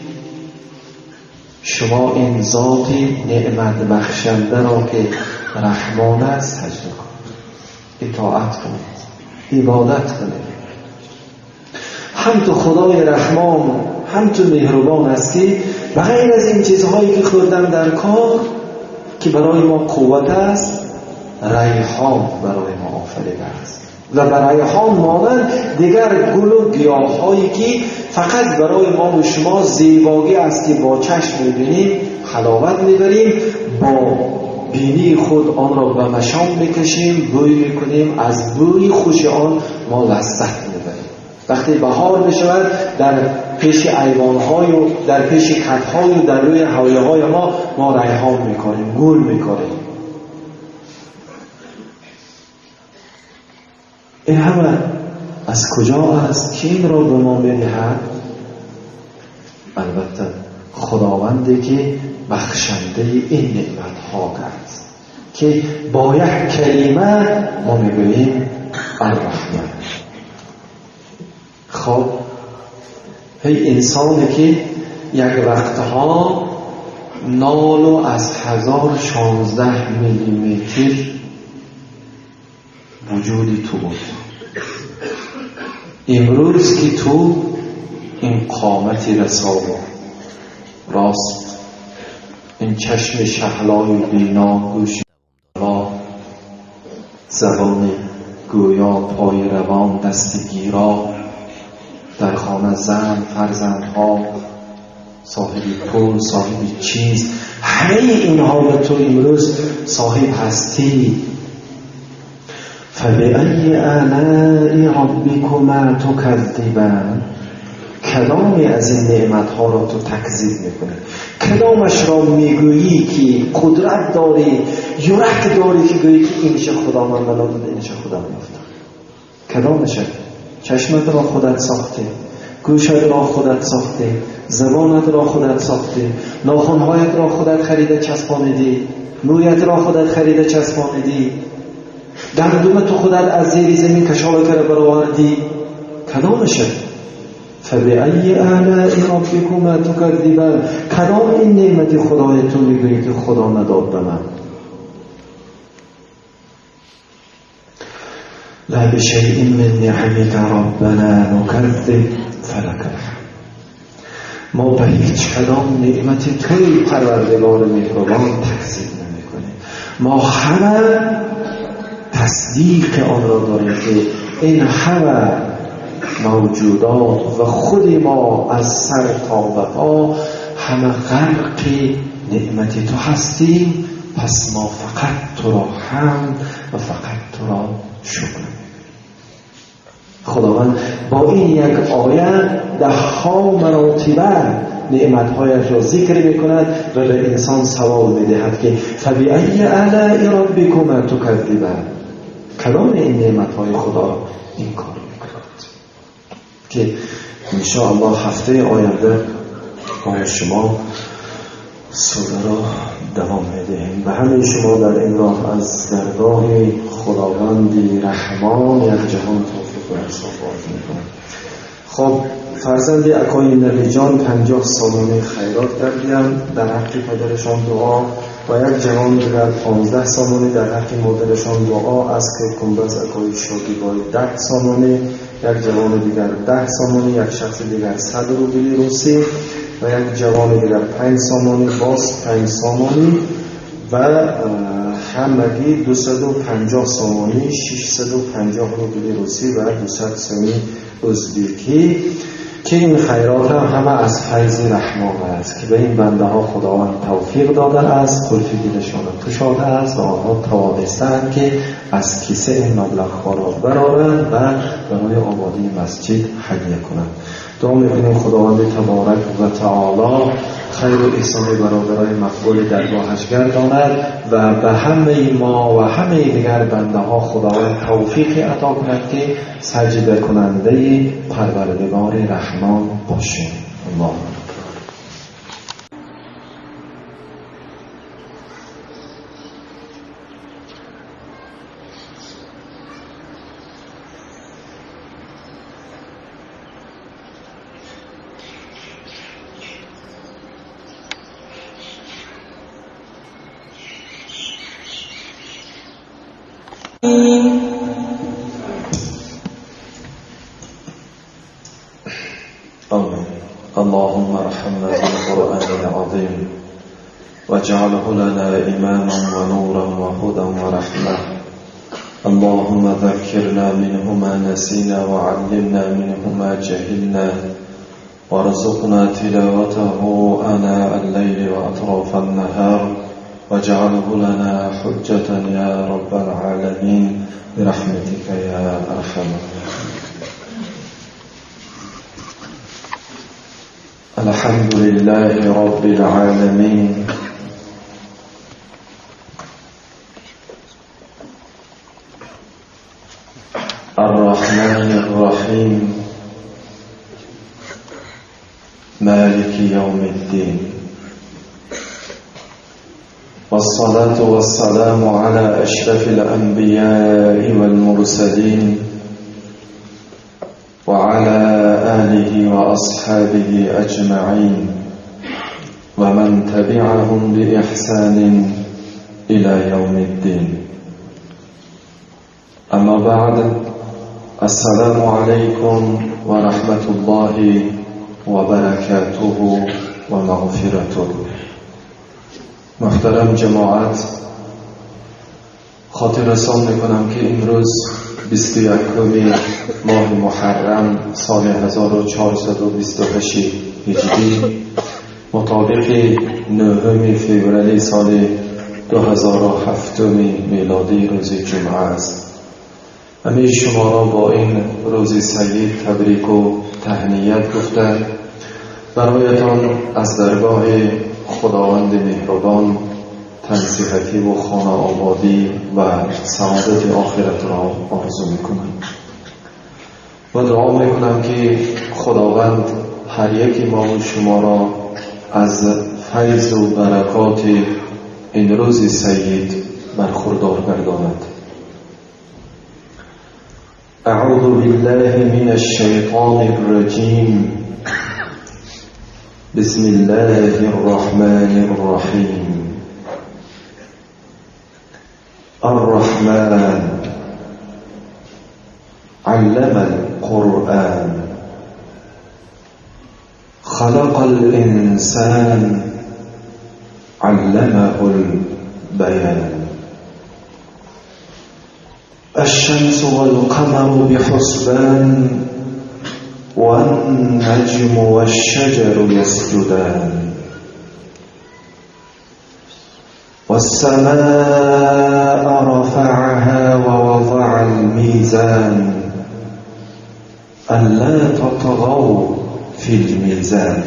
شما این ذات نعمت بخشنده را که رحمان است سجده کنید، اطاعت کنید، عبادت کنید. هم تو خدای رحمان هم تو مهربان هستی. و غیر از این چیزهایی که خوردن در کار که برای ما قوت است، ریحان برای ما آفریده است و برای ریحان مانند دیگر گل و گیاه‌هایی که فقط برای ما و شما زیبایی است که با چشم می‌بینیم، حلاوت می‌بریم، با بینی خود آن را به مشام می‌کشیم، بوی می‌کنیم، از بوی خوش آن ما لذت می‌بریم. وقتی بهار می‌شود در پیش ایوان‌های و در پیش کت‌های و در روی حویله‌های ما ریحان می‌کاریم، گل می‌کاریم. این همه از کجا است که این را به ما می‌دهد؟ البته خداوندی که بخشنده این نعمت‌ها است که با یک کلمه ما می‌گوییم الرحمن. خب هی انسانی که یک وقتها نالو از 1016 میلیمتر وجودی تو بود، امروز که تو این قامتی رسا و راست، این چشم شهلای بینا، گوش را، زبان گویا، پای روان، دست گیرا، در خانه زن، فرزندها، صاحب پول، صاحب چیز، همه اینها به تو امروز صاحب هستی. فبأی آلاء ربکما تکذبان. کدامی از این نعمتها را تو تکذیب میکنی؟ کدامش را میگویی که قدرت داری، یورک داری که گویی که اینش خدا من بلا داده، اینش خدا من افتاد؟ کدامش؟ چشمت را خودت ساخته، گوشت را خودت ساخته، زبانت را خودت ساخته، ناخنهایت را خودت خریده چسبانیدی، مویت را خودت خریده چسبانیدی، گندم تو خودت از زیر زمین کشاله کرده برآوردی. کدامشه؟ فبأي آلاء ربكما تكذبان. کدام این نعمت خدای تو میگویی که خدا نداد به من؟ لا بشيء من نعمك ربنا نكذب فلك الحمد. ما به هیچ کدام نعمت توی پروردگار مهربان تکذیب نمیکنیم. ما همه تصدیق آن را داریم که این همه موجودات و خود ما از سر تا به پا همه غرق نعمت تو هستیم، پس ما فقط تو را حمد و فقط تو را شکر می‌کنیم. خداوند با این یک آیه ده ها مراتبه نعمتهایش را ذکر میکند و به انسان سوال میدهد که فبأی آلاء ربکما تکذبان، کدام این نعمتهای خدا را انکار میکند؟ که انشاءالله هفته آینده با شما سوره را دوام میدهیم. و همه شما در این راه از درگاه خداوند رحمان یک جهان توفیق و انصاف آرزو میکنم. خب فرزند اکای نبی جان 50 سامانه خیرات کردیم در حق پدرشان دعا، و یک جوان دیگر 15 سامانه در حق مادرشان دعا. از کنبز اکای شادی بای 10 سامانه، یک جوان دیگر 10 سامانه، یک شخص دیگر 100 روبل روسی و یک جوان دیگر 5 سامانه، باز 5 سامانه و همگی 250 سامانه، 650 روبل روسی و 200 سامانه ازبکی، که این خیرات هم همه از فیض رحمان است که به این بنده ها خداوند توفیق داده است، قلف دلشان گشاده است و آنها توانستند که از کیسه این مبلغ ها را برآورند و برای آبادی مسجد هدیه کنند. دعا میکنیم خداوند تبارک و تعالی خیر و احسان برادرای مقبول درگاهش گرداند و به همه ما و همه دیگر بنده ها خداوند توفیق عطا کند که سجده کننده پروردگار رحمان باشیم. الله اللهم ارحمنا بالقرآن العظيم واجعله لنا إماما ونورا وهدى ورحمة. اللهم ذكرنا منه ما نسينا وعلمنا منه ما جهلنا وارزقنا تلاوته آناء الليل وأطراف النهار واجعله لنا حجة يا رب العالمين برحمتك يا أرحم الراحمين. الحمد لله رب العالمين، الرحمن الرحيم، مالك يوم الدين، والصلاة والسلام على أشرف الأنبياء والمرسلين وعلى آله وأصحابه أجمعين ومن تبعهم بإحسان إلى يوم الدين. أما بعد، السلام عليكم ورحمة الله وبركاته ومغفرته. محترم جماعت، خاطر رسان میکنم که امروز 21 ماه محرم سال 1428 هجری مطابق 9 فوریه سال 2007 میلادی روز جمعه است. همه شما را با این روز سعید تبریک و تهنیت گفته، برایتان از درگاه خداوند مهربان تنصیحتی و خانه آبادی و سعادت آخرت را آرزو میکنم و دعا میکنم که خداوند هر یک ما و شما را از فیض و برکات این روز سعید برخوردار گرداند. اعوذ بالله من الشیطان الرجیم. بسم الله الرحمن الرحيم. الرحمن علم القرآن، خلق الإنسان، علمه البيان. الشمس والقمر بحسبان، والنجم والشجر يسجدان، والسماء رفعها ووضع الميزان، ألا تطغوا في الميزان،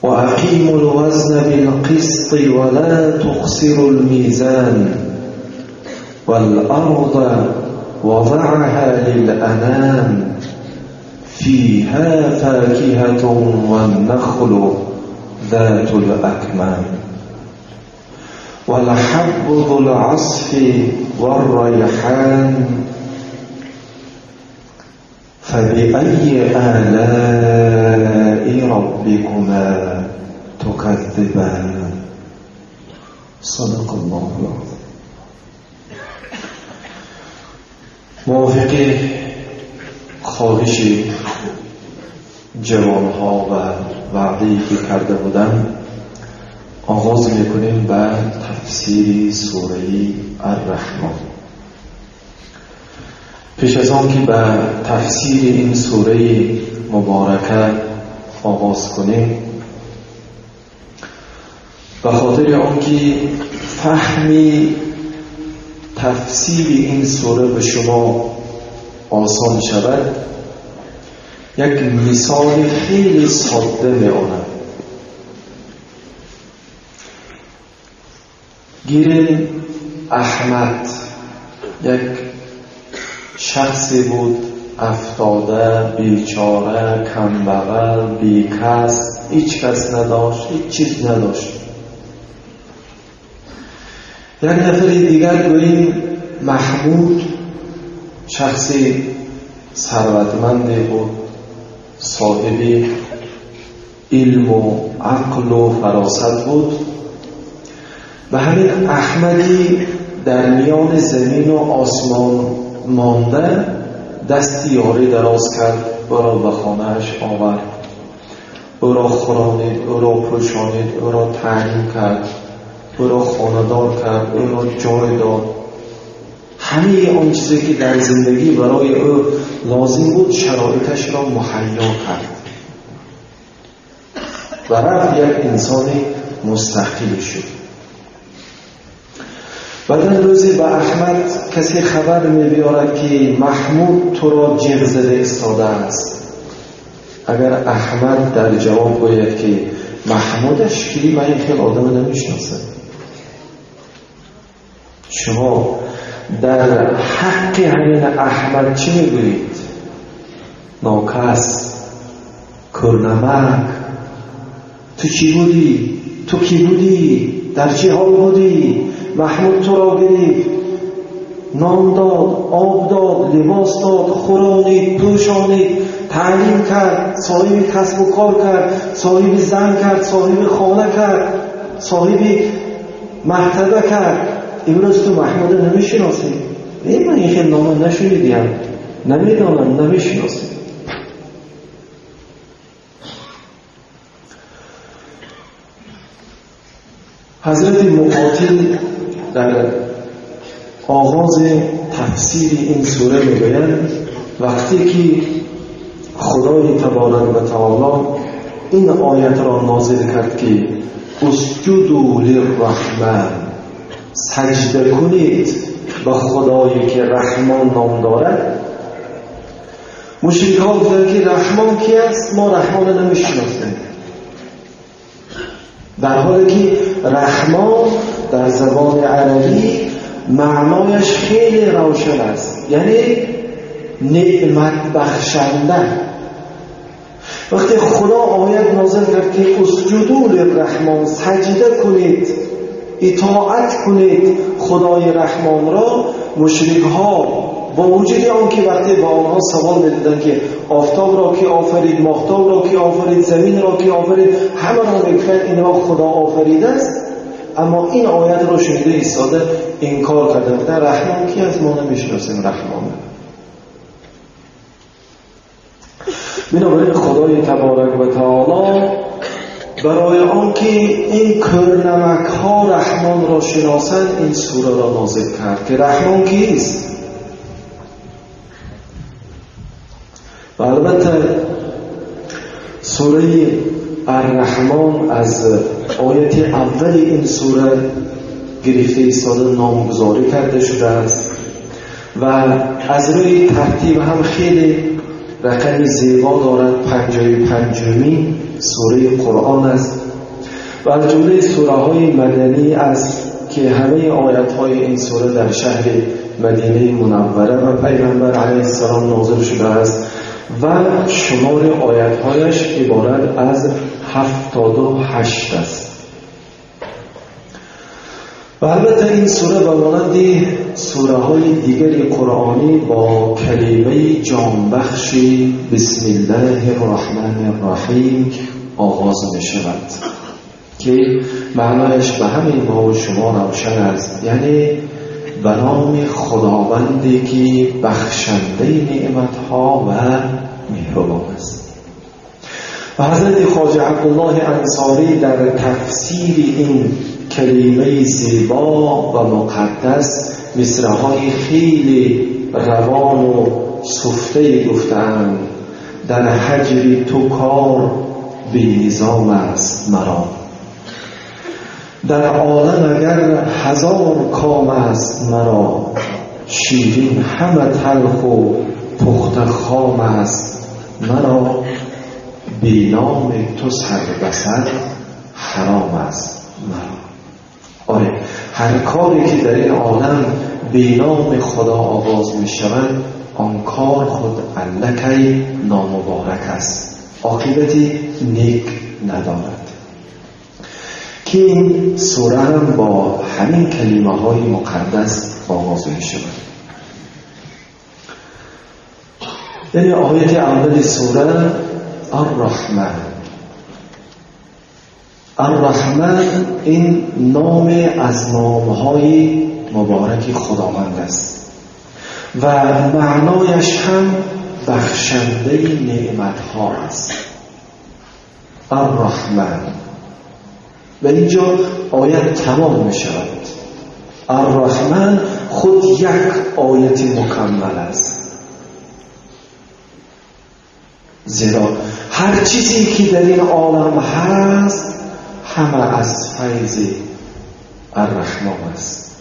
وأقيموا الوزن بالقسط ولا تخسروا الميزان، والأرض وضعها للأنام، فيها فاكهة والنخل ذات الأكمام، والحب ذو العصف والريحان، فبأي آلاء ربكما تكذبان. صدق الله العظيم. موافق خواهش جوانها و وعده‌ای که کرده بودم آغاز میکنیم به تفسیر سوره الرحمن. پیش از آن که به تفسیر این سوره مبارکه آغاز کنیم، به خاطر آنکه فهمی تفسیر این سوره به شما آسان شود، یک مثال خیلی ساده می‌آورم. گیریم احمد یک شخصی بود افتاده، بیچاره، کمبغل، بیکس، هیچ کس نداشت، هیچ چیز نداشت. یک نفر دیگر گوییم محمود، شخصی ثروتمندی بود، صاحب علم و عقل و فراست بود. و همین احمدی در میان زمین و آسمان مانده دست یاری دراز کرد، او را به خانه‌اش آورد، او را خورانید، او را پوشانید، او را تعلیم کرد، او را خانه‌دار کرد، او را جای داد. همه آن چیزی که در زندگی برای او لازم بود شرایطش را مهیا کرد و رفت یک انسان مستقل شد. بعد روزی به احمد کسی خبر می بیارد که محمود تو را جیغ زده ایستاده است. اگر احمد در جواب گوید که محمودش کی، من این خیلی آدم نمیشناسم، شما در حق همین احمد چی میگویید؟ ناکس، کرنمک، تو چی بودی؟ تو کی بودی؟ در چه حال بودی؟ محمود تو را گرفت، نان داد، آب داد، لباس داد، خورانید، پوشانید، تعلیم کرد، صاحب کسب و کار کرد، صاحب زن کرد، صاحب خانه کرد، صاحب مرتبه کرد. امروز تو محمود نمیشناسی؟ من این خیلی نامه نشنیدیم، نمیدانم، نمیشناسی. حضرت مقاتل در آغاز تفسیر این سوره میگویند وقتی که خدای تبارک و تعالی این آیت را نازل کرد که اسجدوا للرحمن، سجده کنید به خدایی که رحمان نام دارد، مشرک ها گفتند که رحمان کی است؟ ما رحمان نمیشناسیم. در حالی که رحمان در زبان عربی معنایش خیلی روشن است، یعنی نعمت بخشنده. وقتی خدا آیت نازل کرد که اسجدوا للرحمن، سجده کنید، اطاعت کنید خدای رحمان را، مشرک ها با وجود آن که وقتی با آنها سوال میدادند که آفتاب را کی آفرید، ماهتاب را کی آفرید، زمین را کی آفرید، همه را میگفتند اینها خدا آفریده است، اما این آیت را شنیده ایستاده انکار کردند. گفتند رحمان کی است؟ ما نمیشناسیم رحمان. بنابراین خدای تبارک و تعالی برای آنکه این کرنمک ها رحمان را شناسند این سوره را نازل کرد که رحمان کیست. و البته سوره الرحمن از آیت اول این سوره گرفته ایستاده نامگذاری کرده شده است و از روی ترتیب هم خیلی رقم زیبا دارد. 55مین سوره قرآن است و از جمله سوره های مدنی است که همه آیت های این سوره در شهر مدینه منوره و پیغمبر علیه السلام نازل شده است و شمار آیت هایش عبارت از 78 است. و البته این سوره به مانند سوره های دیگر قرآنی با کلمه جانبخش بسم الله الرحمن الرحیم آغاز می شود که معنایش به همین ما و شما روشن است، یعنی به نام خداوندی که بخشنده نعمتها و مهربان است. و حضرت خواجه عبدالله انصاری در تفسیر این کلمه زیبا و مقدس مصرع‌های خیلی روان و سفته گفتند: در هجر تو کار بی نظام است مرا، در عالم اگر هزار کام است مرا، شیرین همه تلخ و پخته خام است مرا، بی نام تو سر به سر حرام است مرا. آره، هر کاری که در این عالم بی نام خدا آغاز می شود آن کار خود الکی نامبارک است، عاقبتی نیک ندارد. که این سوره هم با همین کلمه های مقدس آغاز می شود. یعنی آیت اول سوره الرحمن. الرحمن این نام از نامهای مبارک خداوند است و معنایش هم بخشنده نعمتها است. الرحمن. و اینجا آیت تمام می شود. الرحمن خود یک آیت مکمل است، زیرا هر چیزی که در این عالم هست همه از فیض الرحمن است.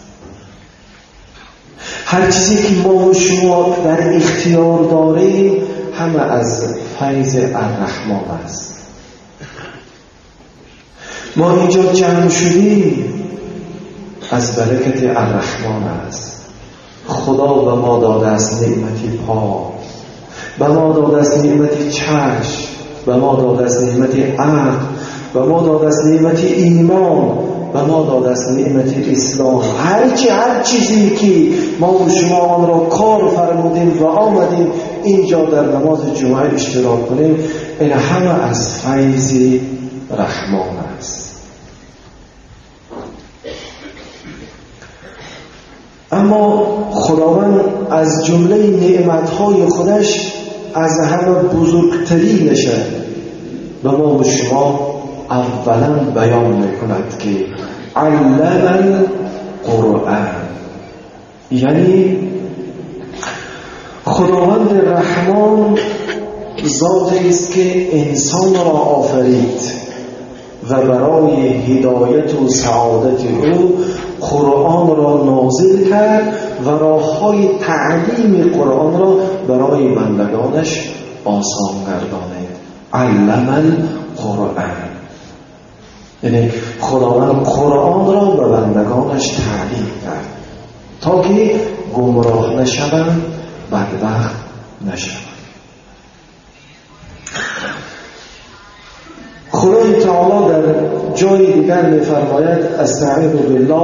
هر چیزی که ما و شما در اختیار داریم همه از فیض الرحمن است. ما اینجا جمع شدیم از برکت الرحمن است. خدا به ما داده است نعمت پا، به ما داده است نعمت چشم، به ما داده است نعمت عقل، به ما داده است نعمت ایمان، به ما داده است نعمت اسلام. هر چیزی که ما و شما آن را کار فرمودیم و آمدیم اینجا در نماز جمعه اشتراک کنیم، این همه از فیض رحمان است. اما خداوند از جمله نعمتهای خودش از همه بزرگترینش به ما و شما اولا بیان میکند که علم القرآن، یعنی خداوند رحمان ذاتی است که انسان را آفرید و برای هدایت و سعادت او قرآن را نازل کرد و راه‌های تعلیم قرآن را برای بندگانش آسان گردانید. علم القرآن، یعنی خداوند قرآن را به بندگانش تعلیم کرد تا که گمراه نشوند، بدبخت نشوند. خدای تعالی در جای دیگر می‌فرماید: استعیذ بالله